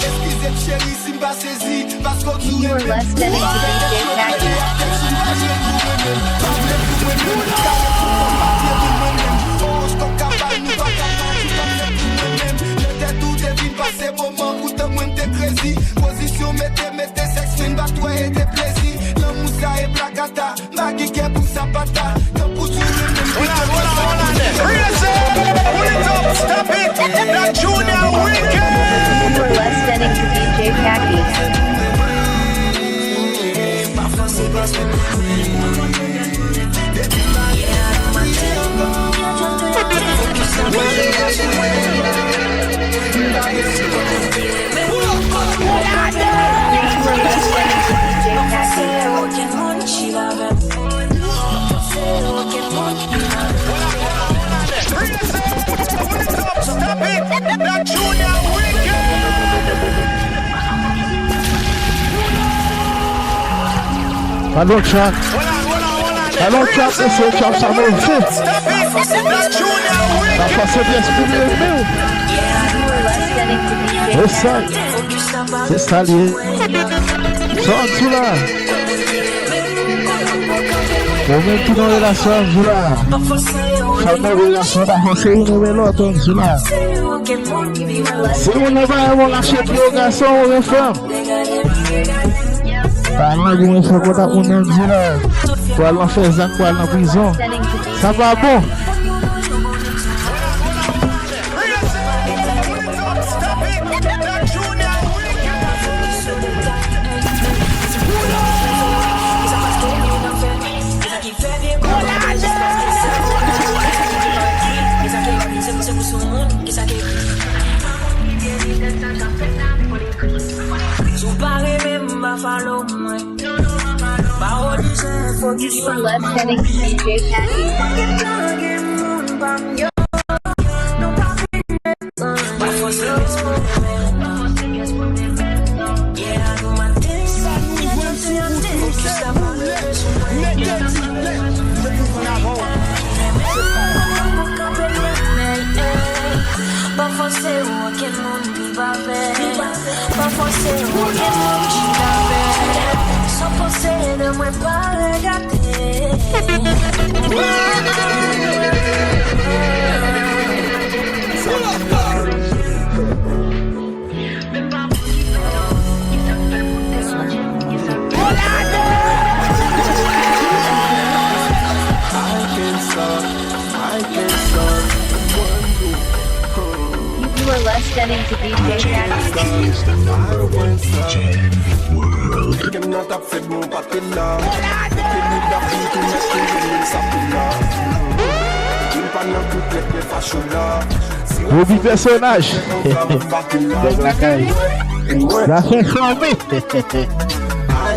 Eskize m cheri si m pa sezi. Paske w di w renmen m. Ou pa fè de pye, w pa fè de atèk, si m pa jwenn pou mwen menm. Pa vle pou mwen menm. Kale pou mwen, pa vle pou mwen menm. Owoskòp ka bay nou bagay, pa di pa vle pou mwen menm. Nan tèt ou te vin pase moman, poutan mwen m te krezi. Pozisyon mete, mete sèks men bat wè e de plezi. Lanmou sa e plakata. M pa gen kè pou sapata. Tan pou di w renmen m. Hold on, hold on, hold on there. Raise it. Pull it up. Stop it. That Junior wicked. You are listening to D J Packy. Pa don trap. Pa don trap, mesye, trap sa move. Pa fòse pyès pou li, men. E sa. Se sa l ye. Sa w ap di la? Ou menm ki nan relasyon ap di la. Sa w nan relasyon pa fòse youn renmen lòt, w ap di la. Si youn nan pa renmen w, lache pye w, gason, ou renmen fanm. Pa nan goumen fè kontak moun nan di la. Pral nan fè zak, pral nan prizon. Sa pa bon. Si w pa renmen m, pa follow mwen. Pa oblije fokis sou mwen. Pa fòse pyès pou mwen. Yeah, I do my thing. Sa nou jwenn sou wout nou se boule. Mete ti plè. Se pou fè n avan w. Pa fòse okenn moun. Pa fòse okenn moun chita avè. Sa w panse de mwen pa regade. I can't stop, I can't stop. You are less Listening to D J Packy. Packy is the number one D J in the world. Robi pèsonaj. Nèg lakay. Zafè fanmi.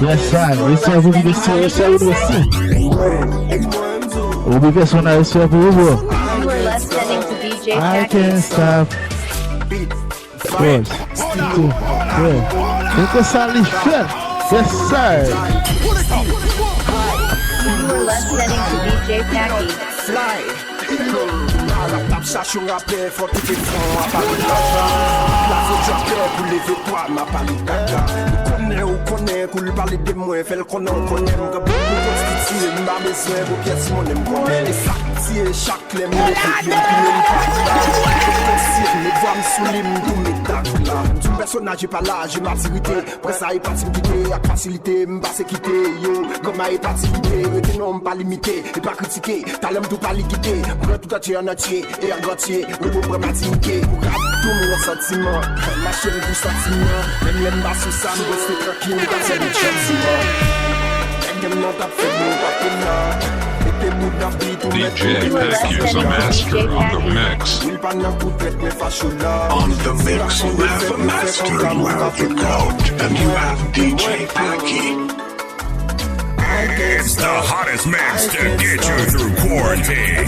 Yes, sir. Yes, sir. Robi pèsonaj, yes, sir. Robi pèsonaj, yes, sir, pou ou, bro. You are listening to D J Packy. I can't stop. Bro, still, bro. Look at Sally Fell. Yes, sir. You are listening to D J Packy. Fly. Arab t ap chache yon rapè, fò kite fran, a pale kaka. Lave trapè pou leve pwa, m a pale kaka. Ou konnen, ou konnen, kou l pale de mwen, fè l konnen, ou konnen, m kanpe pou konstitiye, m pa bezwen gwo pyès monnen, m konnen. E sa k tiye chak lè m leve pye m, pime m pa la. Potansyèl, men vwa m sou li, m tou met tak la. M di m pèsonaj e pa laje matirite. Prens la e pati m kite ak fasilite, m pase kite yo. Granma e pati kite, rete non m pa limite, e pa kritike. Talè m tou pa likide, pran tout antye an antye e an gantye. Repo pran matinike, pou rap tou m nan santiman. Mache m pou santiman, menm lè m pa sou sa m reste trankil, m pa sèvi chantiman. Nèg m nan t ap fè m pa te la. Mete bouda bit ou mèt D J Packy is a master on the mix. Wi l pa nan kou tèt men facho la. On the mix, you have a master, you have the goat, and you have D J Packy. It's the hottest mix to get you through quarantine.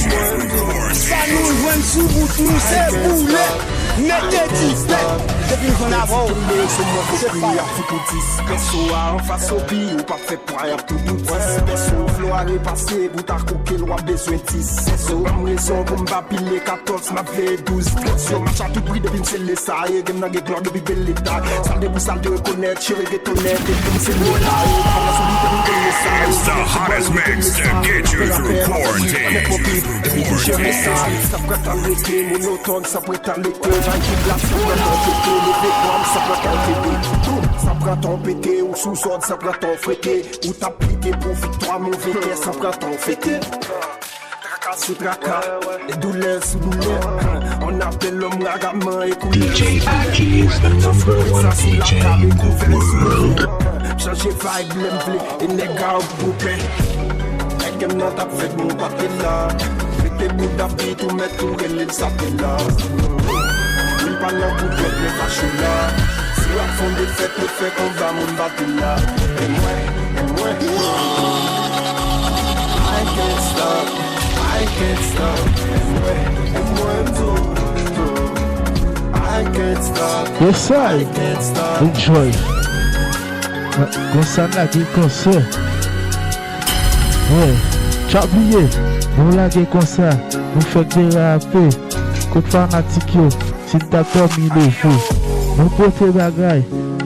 Sa nou jwenn sou bout nou se boule, mete difè. Depi nou jwenn avè w, se pa. Fouti pèso a anfas opi, ou p ap fè pwa, y ap tou douti. Pèso flo a repase, bout a koke l w ap bezwen dis. Pèso ban m rezon pou m pa pile katòz, m ap veye douz, trèz. Yo match a tout pri depi m sele sa, e gen m nan gen glò depi bèl leta. Sal de pou sal de rekonèt, cheve gen tonè, depi m sele la, e pa la sou biten m gen lesa. It's the hottest mix to get you through quarantine. Depi m jere sa, sa pran tan rete monotòn, sa pran tan lete, vibration pran tan pete, leve pran, sa pran tan pete. Boum, sa pran tan pete, ou sou zòd, sa pran tan frete. Ou t ap plede pou viktwa, move kè, sa pran tan fete. Traka sou traka, e doulè sou doulè. On appelle l'homme ragaman e koulè. D J Packy is the number one D J in the world. Chanje vibe lè m vle, e nèg a ap goupen. Nèg m nan t ap fèt, mwen pa te la. Mete bouda bit ou mèt ou rele l sa te la. Li pa nan kou tèt, men facho la. Si w ap fè yon defèt, yo fè konba, moun pa te la. E mwen, e mwen. I can't stop, I can't stop. E mwen, e mwen, m tou, tou. I can't stop, yes, I, I can't stop. Enjoy. Konsa n lage konsè. Wi, tchap bliye, nou lage konsa, nou fèk derape. Kot fanatik yo, si n t ap dòmi leve. Nou pote bagay,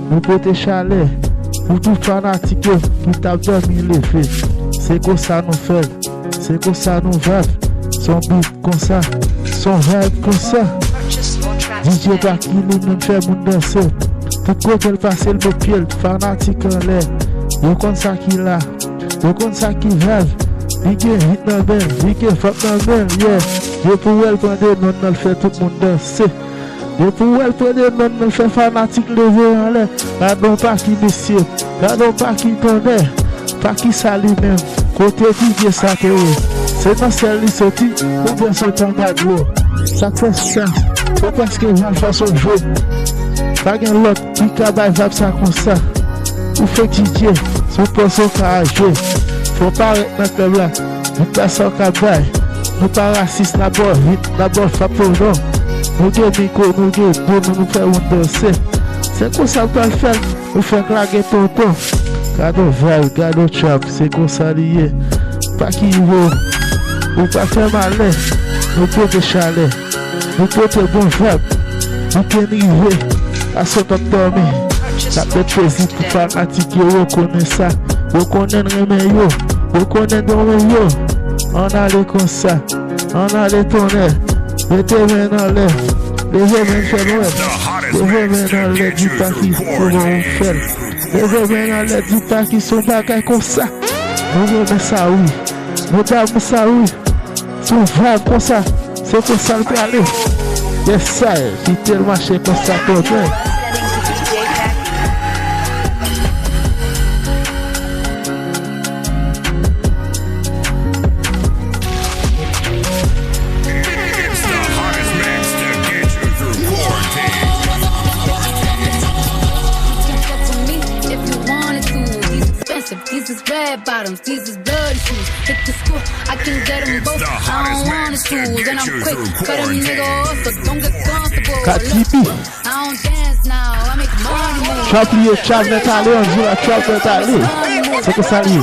nou pote chalè. Pou tout fanatik yo, ki t ap dòmi leve. Se konsa nou fè l, se konsa nou vibe. Se yon beat konsa, se yon vibe konsa. D J Packy li menm fè moun danse. Tout kote l pase l met pye l, fanatik anlè. Yo konn sa ki la, yo konn sa ki vibe. Li gen hit nan men l, li gen vap nan men l, yeah. Depi w wè l pran de nòt nan l fè tout moun danse. Depi w wè l pran de nòt nan l fè fanatik leve anlè. Gade yon Packy mesye, gade yon Packy tonnè. Packy sa li menm, kote Didier sa te ye? Se nan syèl li soti, oubyen se anba dlo? Sa k fè sa? Ou prèske jwenn fason jwe. Pa gen lòt ki ka bay vibe sa konsa. Ou fèk Didier, se w panse w ka al jwe. Fò w parèt nan klèb la, vit sa w ka bay. Nou pa rasis, n ap ba w hit, n ap ba w fap pou non. Nou gen mikwo, nou gen boul, nou fè moun danse. Se konsa nou pral fè l. Ou fèk lage tonton. Gade yon vibe, gade yon trap, se konsa li ye. Packy rive, ou pa fè malè. Nou pote chalè, nou pote bon vibe. Weekend rive, aswè p ap dòmi. N ap met plezi pou fanatik yo, yo konnen sa. Yo konnen n renmen yo, yo konnen n renmen yo. Ann ale konsa, ann ale tonnè. Mete men n anlè, leve men n fè nwè. Leve men n anlè, di Packy kòman w fè l. Leve men n anlè, di Packy se yon bagay konsa. Nou renmen sa wi. Nou damou sa wi. Se yon vibe konsa. Se konsa l prale. Yes sir, kite l mache konsa tonton. It's the hottest mix to get you through quarantine. You can fuck with me if you wanted to. These expensive, these is red bottoms, these is bloody shoes. Hit the score, I can get 'em both. I don't wanna choose, and I'm quick. Cut a nigga off, so don't get comfortable. Look, I don't dance now, I make money move. Trap li ye, trap nèt ale, Anzoula, trap nèt ale. Se konsa li ye.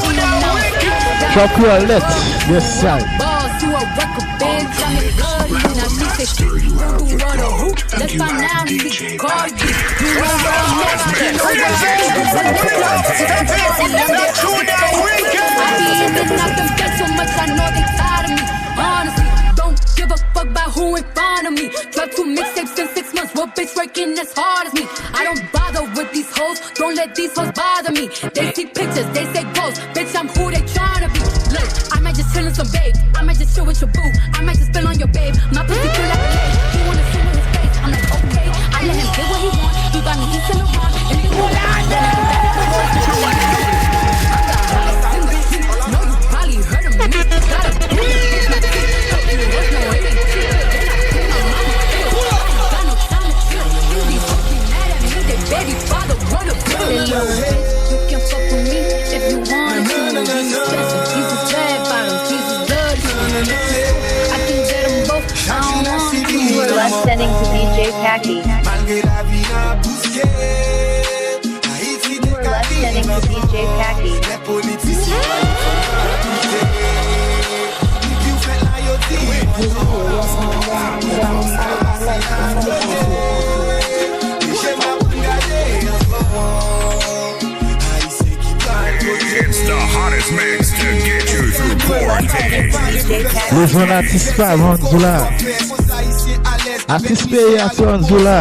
Trap Kreyòl nèt. Yes sir. Boss, you a record, bitch, I make bloody move. Now she say, who, who, what, a who? Let's find out if he called you. You know what I'm about. I be in and out them guys so much, I know they tired of me. Honestly, don't give a fuck about who in front of me. Drop two mixtapes in six months, what bitch working as hard as me? I don't bother with these hoes, don't let these hoes bother me. They see pictures, they say ghosts. Bitch, I'm who they tryna be. Look, I might just chill in some babe. I might just chill with your boo. I might just spill on your babe. My pussy feel like a lake. He wanna swim with his face. I'm like, okay. I let him get what he want. He buy me East and Laurent. And then he know you probably heard of me. Got a big bitch, my teeth. Hope you was no hating. Then I put my mama ill. Got no time to chill. You be fucking mad at me. They baby father wanna build. Say, little bitch, you can fuck with me if you wanted to. These expensive, these is red bottoms, these is bloody. I can get 'em both, I don't want to. You are listening to D J Packy. Malgre lavi n ap bouske, Ayiti te ka vin ansanm. You are listening to D J Packy. Lè politisyen pa gen fòm nan doute. Depi w fèt la, yo di w enpòtan. Sa pase nan kote. Mesye m ap gade ankò. It's the hottest mix to get you through quarantine. Lejand atis pa Anzoula. Atis peyi a se Anzoula.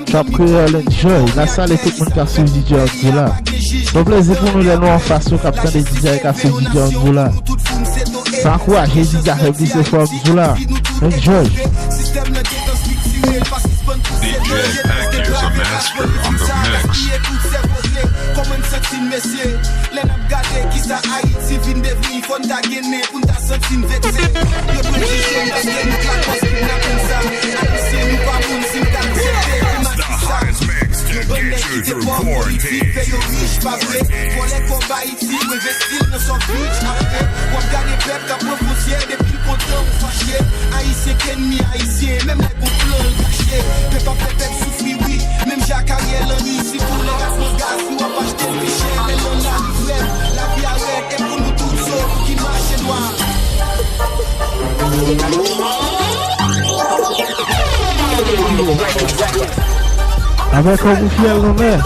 Trap Kreyòl, enjoy. N ap salye tout moun k ap swiv D J Anzoula. Se yon plezi pou nou lè nou anfas yo k ap tande D J k ap swiv D J Anzoula. Sa ankouraje D J a fè plis efò Anzoula. Enjoy. D J Packy is a master on the mix. Kòman n santi n, mesye? Lè n ap gade kisa Ayiti vin devni, fò n ta gen nen pou n ta santi n vekse. Yo dwe jije n paske nou t lakòz kidnapin sa. Ayisyen, nou pa moun si n ta aksepte pou n aksepte sa. Yon bann nèg ki te pòv politik fè yo rich, pa vre? Vòlè kòb Ayiti, yo envesti l nan soft beach. Apre, w ap gade pèp k ap pran fwontyè depi l kontan ou fache. Ayisyen k ènmi Ayisyen, menm lè gon plan l kache. Pèp ap fè pèp soufri, wi, menm jan ak Ariel Henry. Sitou lè gaz, gaz, si w ap achte l pi chè, lè lann la li frèt, lavi a rèd, e pou nou tout zo ki mache nwa. Avèk yon boufyèl nan men.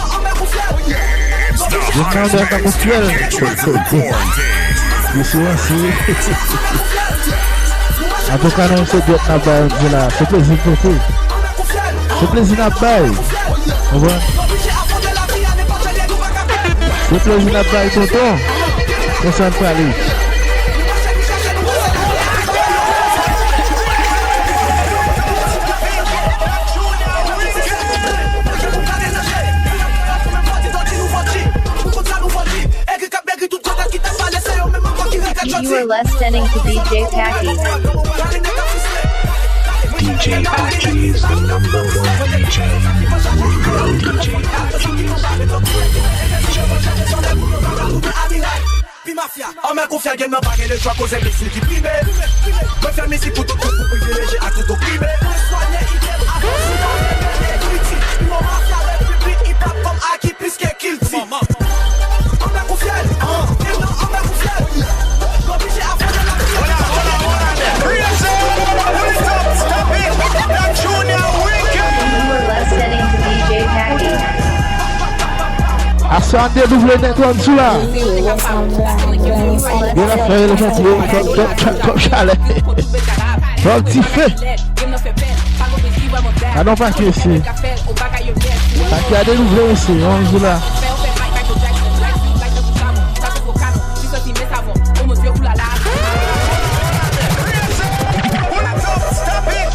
Yon nan men yon boufyèl. Yo sou ansi. Antouka, nou se dwèt n ap bay Anzoula. Se plezi n pote. Se plezi n ap bay. Konprann? Se plezi n ap bay tonton. Konsa n prale. You are listening to D J Packy. D J Packy is the number one D J. Real D J Packy. Pi mafya, anmè konfyans gen nan pa gen lechwa koze misil ki prime. Mwen fè mizik pou tout moun pou privilejye ak tout oprime. Mwen swanye ide m avan sida, mwen fè ekriti. Pi wo mafya repiblik hip hop kòm aki plis ke kilti. Anmè konfyans, ah, gen nan anmè konfyans. Mwen oblije afwonte lavi. Hola, hola, hola, crazy. Pull it up, stop it. That Junior wicked. You are listening to D J Packy. Aswè a dedouvle nèt Anzoula. Gen afè rele fè ti kòb, kòb, kòb chalè. Kòb dife. Gade yon pake mesye. Pake a dedouvle mesye, Anzoula. Pull it up, stop it.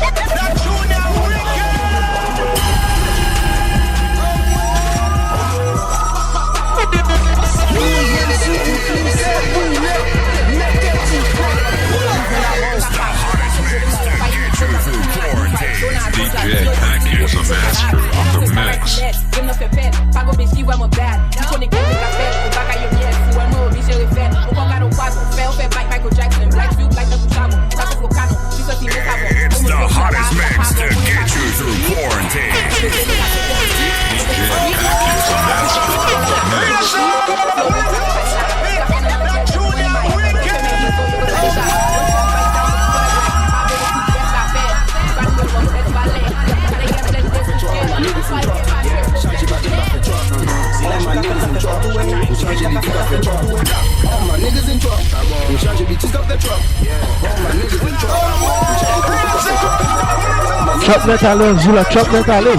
Trap nèt ale, Angela, trap nèt ale.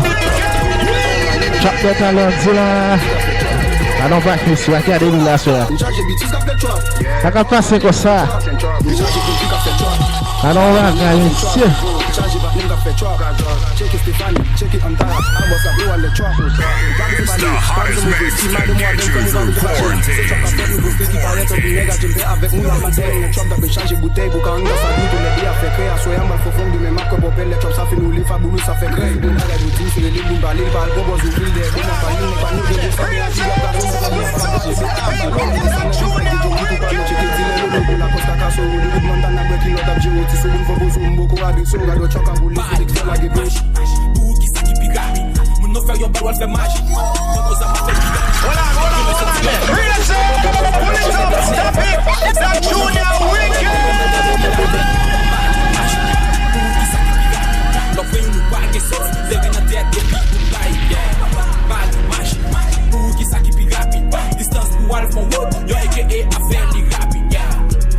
Trap nèt ale, Angela. Anon pa Chris, va gade li la sè. Sa ka pase konsa. Anon bagay, mesye. It's the hottest mix to get you through quarantine. Pou kisa ki pi rapid? Moun nan fè yon bal, w al fè maji. Mwen konsa pa fè piga. Pou kisa ki pi rapid? Lòk fè yon nou pa gen sans. Leve nan tèt epi pou bay. Bal maji. Pou kisa ki pi rapid? Distans pou al fon wout. Yo eke e afè li rapid.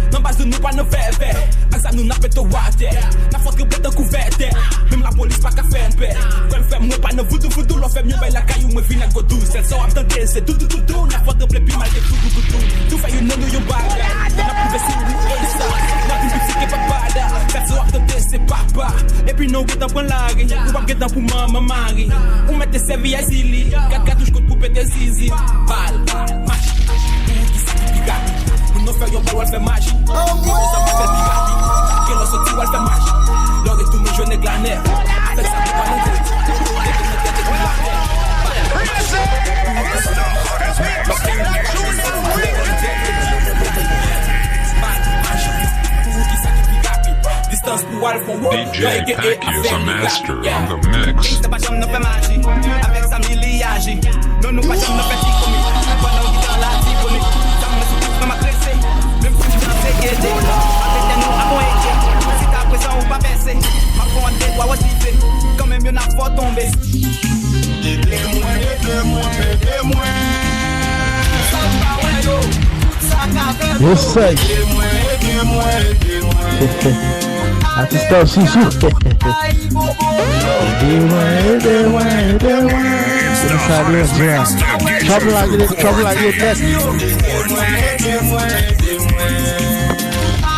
Nan baz nou, nou pa nan vèvè. Ak zam nou n ap pete w atè. N ap fè w tranble tankou vètè. Menm lapolis pa ka fè n pè. Kwè m frè m, mwen pa nan voudou voudou. Lè w fè m yon bay lakay ou, mwen vin ak gwo douz. Sèl sa w ap tande se doudou doudou. N ap fè w tranble pi mal ke voudou voudou. Tou fè youn nan nou yon bagay. N ap pwouve si nou e sa. N ap vin pi ti ke papada. Sèl sa w ap tande se papa. Epi non w gentan pran lari. Ou p ap gentan pou manman mari. Ou mèt te sèvi a zili. Gad katouch kout pou pete zizi. Bal, maji. Pou kisa ki pi rapid? Moun nan fè yon bal, w al fè maji. Mwen konsa pa fè pi rapid. Ke lè w soti, w al fè maji. Lè w retounen, jwenn nèg la nèf. Avèk sa, pou pa nan tèt. Leve nan tèt epi l atè. Bal, maji. Pou kisa ki pi rapid? Bal, maji. Pou kisa ki pi rapid? Distans pou al fon wout. D J Packy is a master on the mix. Gangsta pa janm nan fè maji. Avèk zam li, li aji. Non, nou pa janm nan fè ti komi. Pandan w gentan la ti komi. Zam nan sou tout nan m agrese. Menm si m danse gede. Avèk tèt nou a bon ede. Si ta prezan ou pa pèse. M ap fè w ap de twa wòch dife. Kanmenm yo n ap fè w tonbe. Ede mwen, ede mwen, ede mwen. Yes, sir. Ede mwen, ede mwen, ede mwen. Atis Tòl Sousou. Ede mwen, ede mwen, ede mwen. Ede sa, ede sa. Trap lage, trap lage nèt. Ede mwen, ede mwen, ede mwen.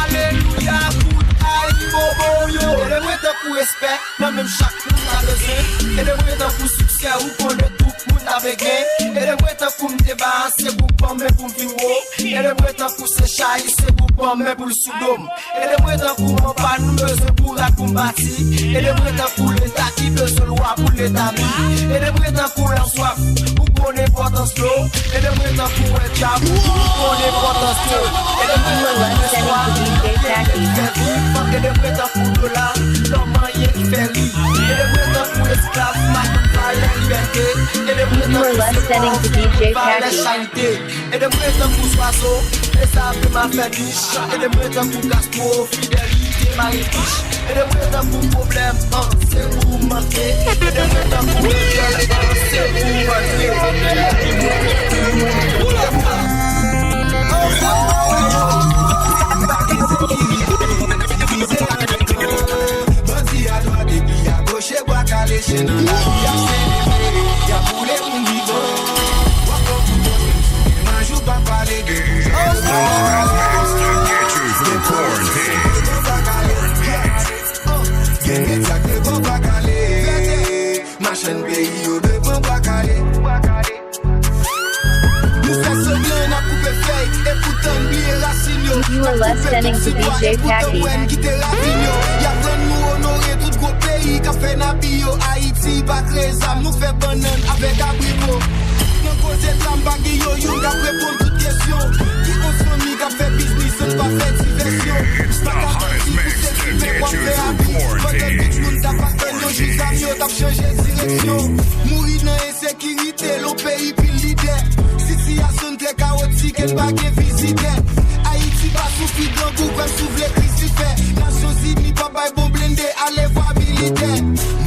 Alelouya, kout ay bobo yo. Ede mwen tankou respè, nan menm chak moun pa bezwen. Ede mwen tankou siksè, ou konnen tout moun ta vle gen. Ede mwen tankou m te ba se pou ban men pou m vin wo. Ede mwen tankou se chay, se pou ban men pou l sou do m. Ede mwen tankou anba nou bezwen pou rad pou m bati. Ede mwen tankou leta ki bezwen lwa pou l etabli. Ede mwen tankou lanswaf, ou konn enpòtans dlo. Ede mwen tankou wè djab, ou konn enpòtans dlo. Ede mwen tankou lespwa, ki fè viv. Ede mwen tankou dola, lò manyen ki fè ri. Ede mwen tankou esklav, madanm valè libète. Ede mwen tankou se pòv, valè charite. Ede mwen tankou zwazo, e sa ap fè m ap fè nich. Ede mwen tankou Castro, Fidelite, Marie Riche. Ede mwen tankou pwoblèm, an, se ou m manke. Ede mwen tankou ledyèl, an, se ou m antre. Ede mwen tankou bandi adwat epi agoch, e bwa kale, chen nan lari ap selebre, y ap boule moun vivan. W ap pran pou bòs, menm si gen maj ou pa pale de. Gen medya k leve w pa kale. Machann peyi yo devan bwa kale. Nou fè semblan n ap koupe fèy, epoutan n bliye rasin yo. N ap koupe tout ti bwa, epoutan n wè n kite ravin yo. Y ap rann nou onore tout gwo peyi k ap fè nabi yo. Ayiti pa kreye zam, nou fè bannann avèk abriko. Nan koze dram, pa gen yo youn k ap reponn tout kesyon. Ki on fanmi k ap fè biznis san n pa fè divèsyon. Pa ka tann si pou se fimen w ap fè abit, pandan tout moun t ap atann yo jis zam yo t ap chanje direksyon. Mouri nan ensekirite, lon peyi pil lidè. Sitiyasyon n trè kawotik, e n pa gen vizitè. Ayiti pa soufri grangou, kwè m si w vle kris li fè. Nasyonzini pa bay bon blende, alevwa militè.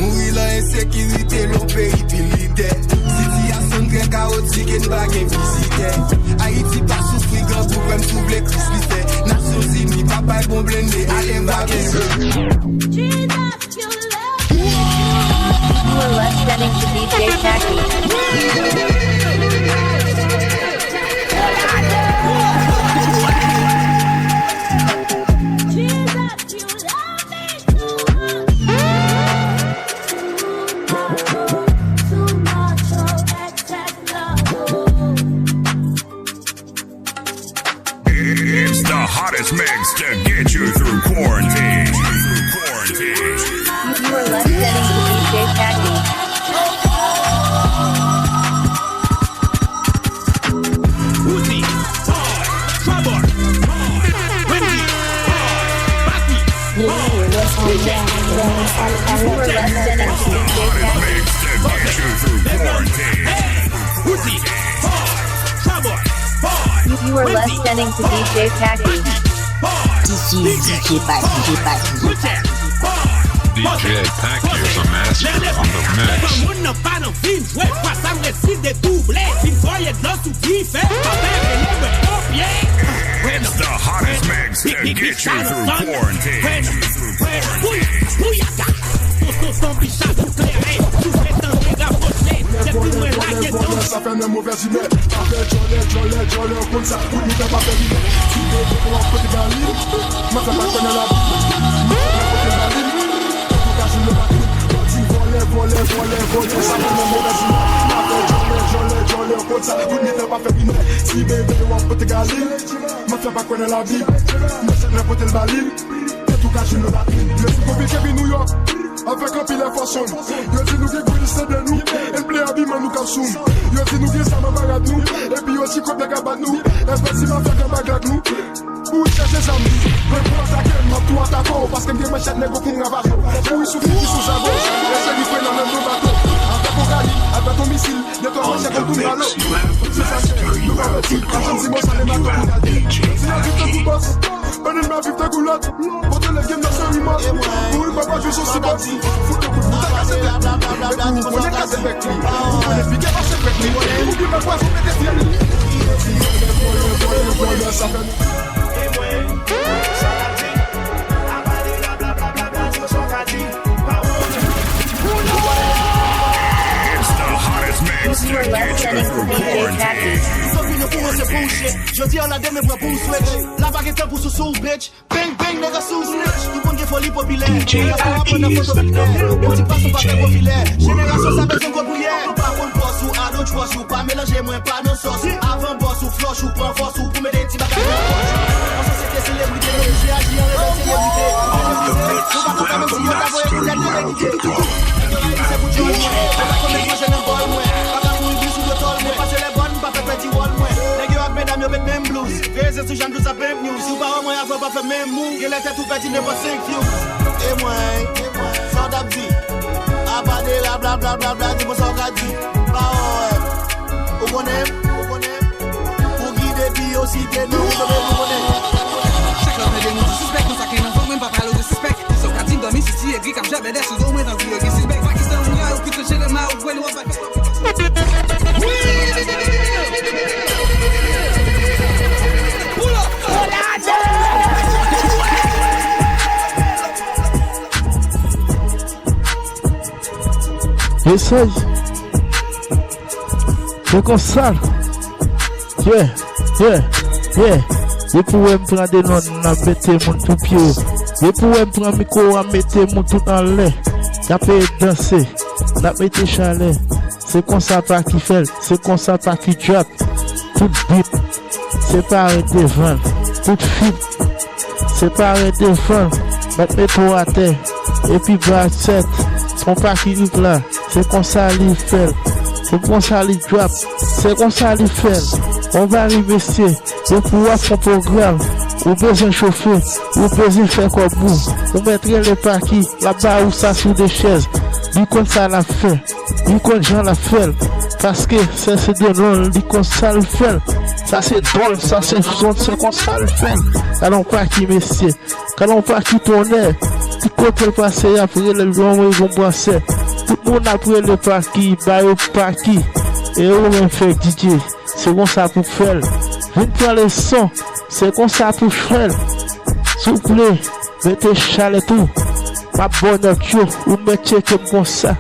Mouri lan ensekirite, lon peyi pil lidè. Sitiyasyon n Gen kawotik e n pa gen vizitè. Ayiti pa soufri, grangou kwè m si w vle Kris li fè. Nasyonzini pa bay bon blende, ale vage. You are listening to D J Packy. It's the hottest mix to get you through quarantine. You are listening to D J Packy. Uzi, boy, Trouble, boy, Wendy, boy, Packy, boy, D J, boy, D J. It's the hottest mix to get you through quarantine. Uzi, boy, Trouble, boy, You, you are Wendy, listening to D J Packy. D J, D J Packy, D J Packy. D J Packy is a master on the mix. Moun nan pa nan vin jwe, fwa sa m resi dedouble. Vin voye dlo sou dife, pa fè rele mwen ponpye. It's the hottest mix to get you through quarantine. Bouya, bouyaka. Tonton, tonton, bicha, tou klere. Tou fè tande rapote. Depi mwen lage don. Sa fè nan movèz imè. Afè djòlè, djòlè, djòlè, w konn sa. Kout mitan pa fè limè. Ti bebe w ap pote gali. Mafya pa kwè nan lavi. Mafya pote gali. Tankou kazino pa kout. Bandi vòlè, vòlè, vòlè, vòlè. Sa fè nan movèz imè. Afè djòlè, djòlè, djòlè, w konn sa. Kout mitan pa fè limè. Ti bebe w ap pote gali. Mafya pa kwè nan lavi. Mwen chèk nan pote l ba li. Tankou kazino pa kout. Yo di konpike vin Nouyòk. Avèk anpil efò sonn. Yo di nou gen gwo lis nan dan nou. N ple abiman nou k ap sou m. Yo di nou gen zam anba rad nou. Epi yo di kòb nèg ap bat nou. Èske ti mafya k anba glak nou? Pou w chèche zam. Lè pou atake m, m ap tou atake w. Paske m gen manchèt nègo pou m ravaje w. Pou w soufri ki sou zago. Lè cheri fre nan menm nou bato. Avèk yon gali, avèk yon misil. Detwa manchèt konn tou balo. Se sa k fè nou pa pèdi. Pa janm di mò sa lè mato pou gade. Si nan viv tankou bòs. Pandan n pa viv tankou lòt. Kote le game nan se remòt. Pou wi papa jwe sou sipòt. Fout yon kout bouda kase tèt li. Epi ou konnen kase bèk li. Ou konnen figi pase bèk li. Ou gen mal pwason mete fyèl li. Sa fè nou. It's the hottest mix to get you through quarantine. Jodi a la demen pran pou w swete. La pa gen tan pou sousou, bitch. Bang, bang, nèg sou snitch. Tout moun gen foli popilè. Nèg sa aprann nan foto filè. Yon ti fason pa fè gwo filè. Jenerasyon sa bezwen gwo priyè. Ou pa konn pòs ou, I don't trust you. Pa melanje mwen, pa nan sòs. Avan bòs ou, flòch ou, pran fòs ou pou mete ti bagay nan pòch. Nan sosyete selebrite, nou oblije aji an rebèl selebrite. Nou pa konn fè menm si yo ta voye pou tèt yo te kite. Nèg yo rayi se pou djòl mwen. Yo pa konn met manje nan bòl mwen. Pa ka kouri plis ou yo tòl mwen. Pase lè bòn, m pa fè pèdi wòl mwen. Nèg yo ak medam yo met menm blouz. Veye se sou Jan Blues ap menm news. Si w pa wè mwen avè w pa fè menm mou. Genlè tèt ou pèdi nenpòt senk views. E mwen, sa w t ap di? Apa de la bla bla bla bla, di mwen sa w ka di. Pawòl. Ou konnen, ou konnen. Pou ki depi yo site non, ou konnen, ou konnen. Chak lè w tande moun di sispèk, konsa ke nan vant mwen m pa pale w de sispèk. Kisa w ka di m dòmi si ti egri k ap jabèdè sou do mwen tankou yo gen sispèk. Pakistan ou la, ou kite jere ma, ou kwè nou ap. Mesaj. Se konsa. Yeah, yeah, yeah. Depi w wè m pran de lòn, n ap mete moun sou pye yo. Depi w wè m pran mikwo a, mete moun tout anlè. N ap danse, n ap mete chalè. Se konsa Packy fè l, se konsa Packy drop. Tout beat, se pa ret devan l. Tout feat, se pa ret devan l. Mèt mete w atè, epi ba tèt. Konpa ki rit la, se konsa li fè l. Se konsa li drop, se konsa li fè l. On va ri mesye, depi w ap fè pwogram, ou bezwen chofe, ou bezwen fè kòb ou. Ou mèt rele Packy, l ap ba ou sa sou de chèz. Li konn sa l ap fè. Li konn jan l ap fè l. Paske sa se de lòn, li konn sa l fè l. Sa se don l, sa se son, se konsa l fè l. Gade yon Packy mesye. Gade yon Packy tonnè. Tout kote l pase, y ap rele l yon mwen yon bwasè. Tout moun ap rele Packy, ba yo Packy. E ou menm Fake D J, se konsa pou fè l. Vin pran leson, se konsa pou fè l. Souple, mete chalè tou. M ap ba w nòt yo, ou mèt tcheke m konsa.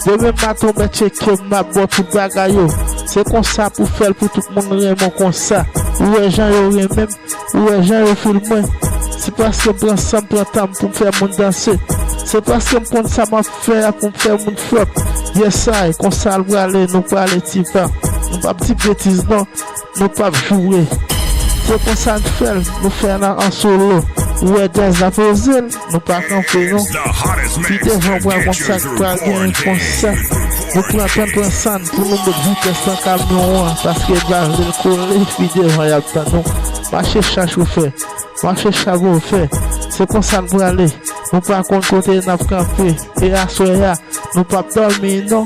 Demen maten ou mèt tcheke m, m ap ba w tout bagay yo. Se konsa pou fè l pou tout moun renmen w konsa. Ou wè jan yo renmen m, ou wè jan yo fil mwen. Se paske m pran san m, pran tan m pou m fè moun danse. Se paske m konn sa m ap fè a pou m fè moun flòt. Yes I, konsa l prale, nou prale ti pa. Nou p ap di betiz non, nou p ap joure. Se konsa n fè l, nou fè l an solo. Ou wè djaz la poze l, nou pa kanpe non. Pi devan pral konn sa k pral genyen konsa. Nou pran tan, pran san n pou nou met vitès nan kamyon an, paske n pa vle l kole, pi devan y ap tann nou. Mache chache w fè, mache chache w fè. Se konsa n prale. Nou pa konn kote n ap kanpe. E aswè a, nou p ap dòmi non.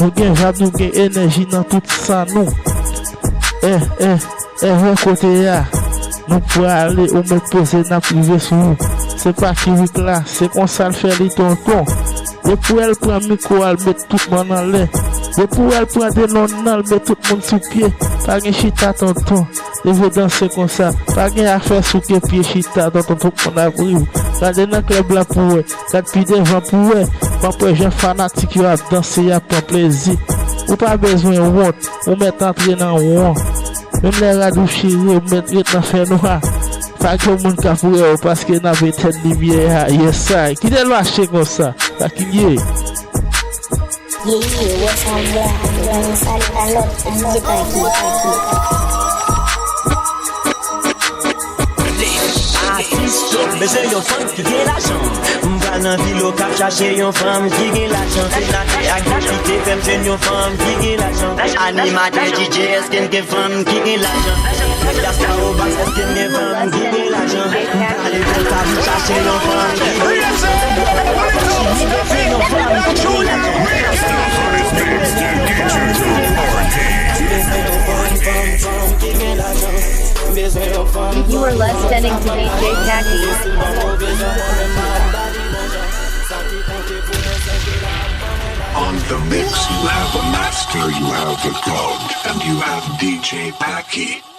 Nou gen vab, nou gen enèji nan tout san nou. Eh, eh, eh, wè kote a. Nou prale, ou mèt poze, n ap rive sou ou. Se pa kirik la, se konsa l fè li tonton. Depi w wè l pran mikwo a, l met tout mòn anlè. Depi w wè l pran de non nan, l met tout moun sou pye. Pa gen chita tonton. Leve danse konsa. Pa gen afè souke pye chita tonton, tout moun ap ri w. Gade nan klèb la pou w wè. Gad pi devan pou w wè. M ap wè jan fanatik yo ap danse, y ap pran plezi. Ou pa bezwen wont, ou mèt antre nan won. Menm lè rad ou chire, ou mèt ret nan fènwa. Pa gen moun k ap wè w paske n ap etèn limyè a. Yes I. Kite l mache konsa. Sa ki ye. Ye, ye, wè sa m wè a, yon sali pa lòt, se D J Packy. Atis, bezwen yon fanm ki gen lajan. M pral nan vil Okap chache yon fanm ki gen lajan. Se late ak depite fè m jwenn yon fanm ki gen lajan. Animatè D J, èske n gen fanm ki gen lajan? Gasta Obas, èske n gen fanm ki gen lajan? M pral nan vil Okap chache yon fanm ki gen lajan. Chili bezwen yon fanm ki gen lajan. You are listening to D J Packy. On the mix, you have a master, you have a god, and you have D J Packy.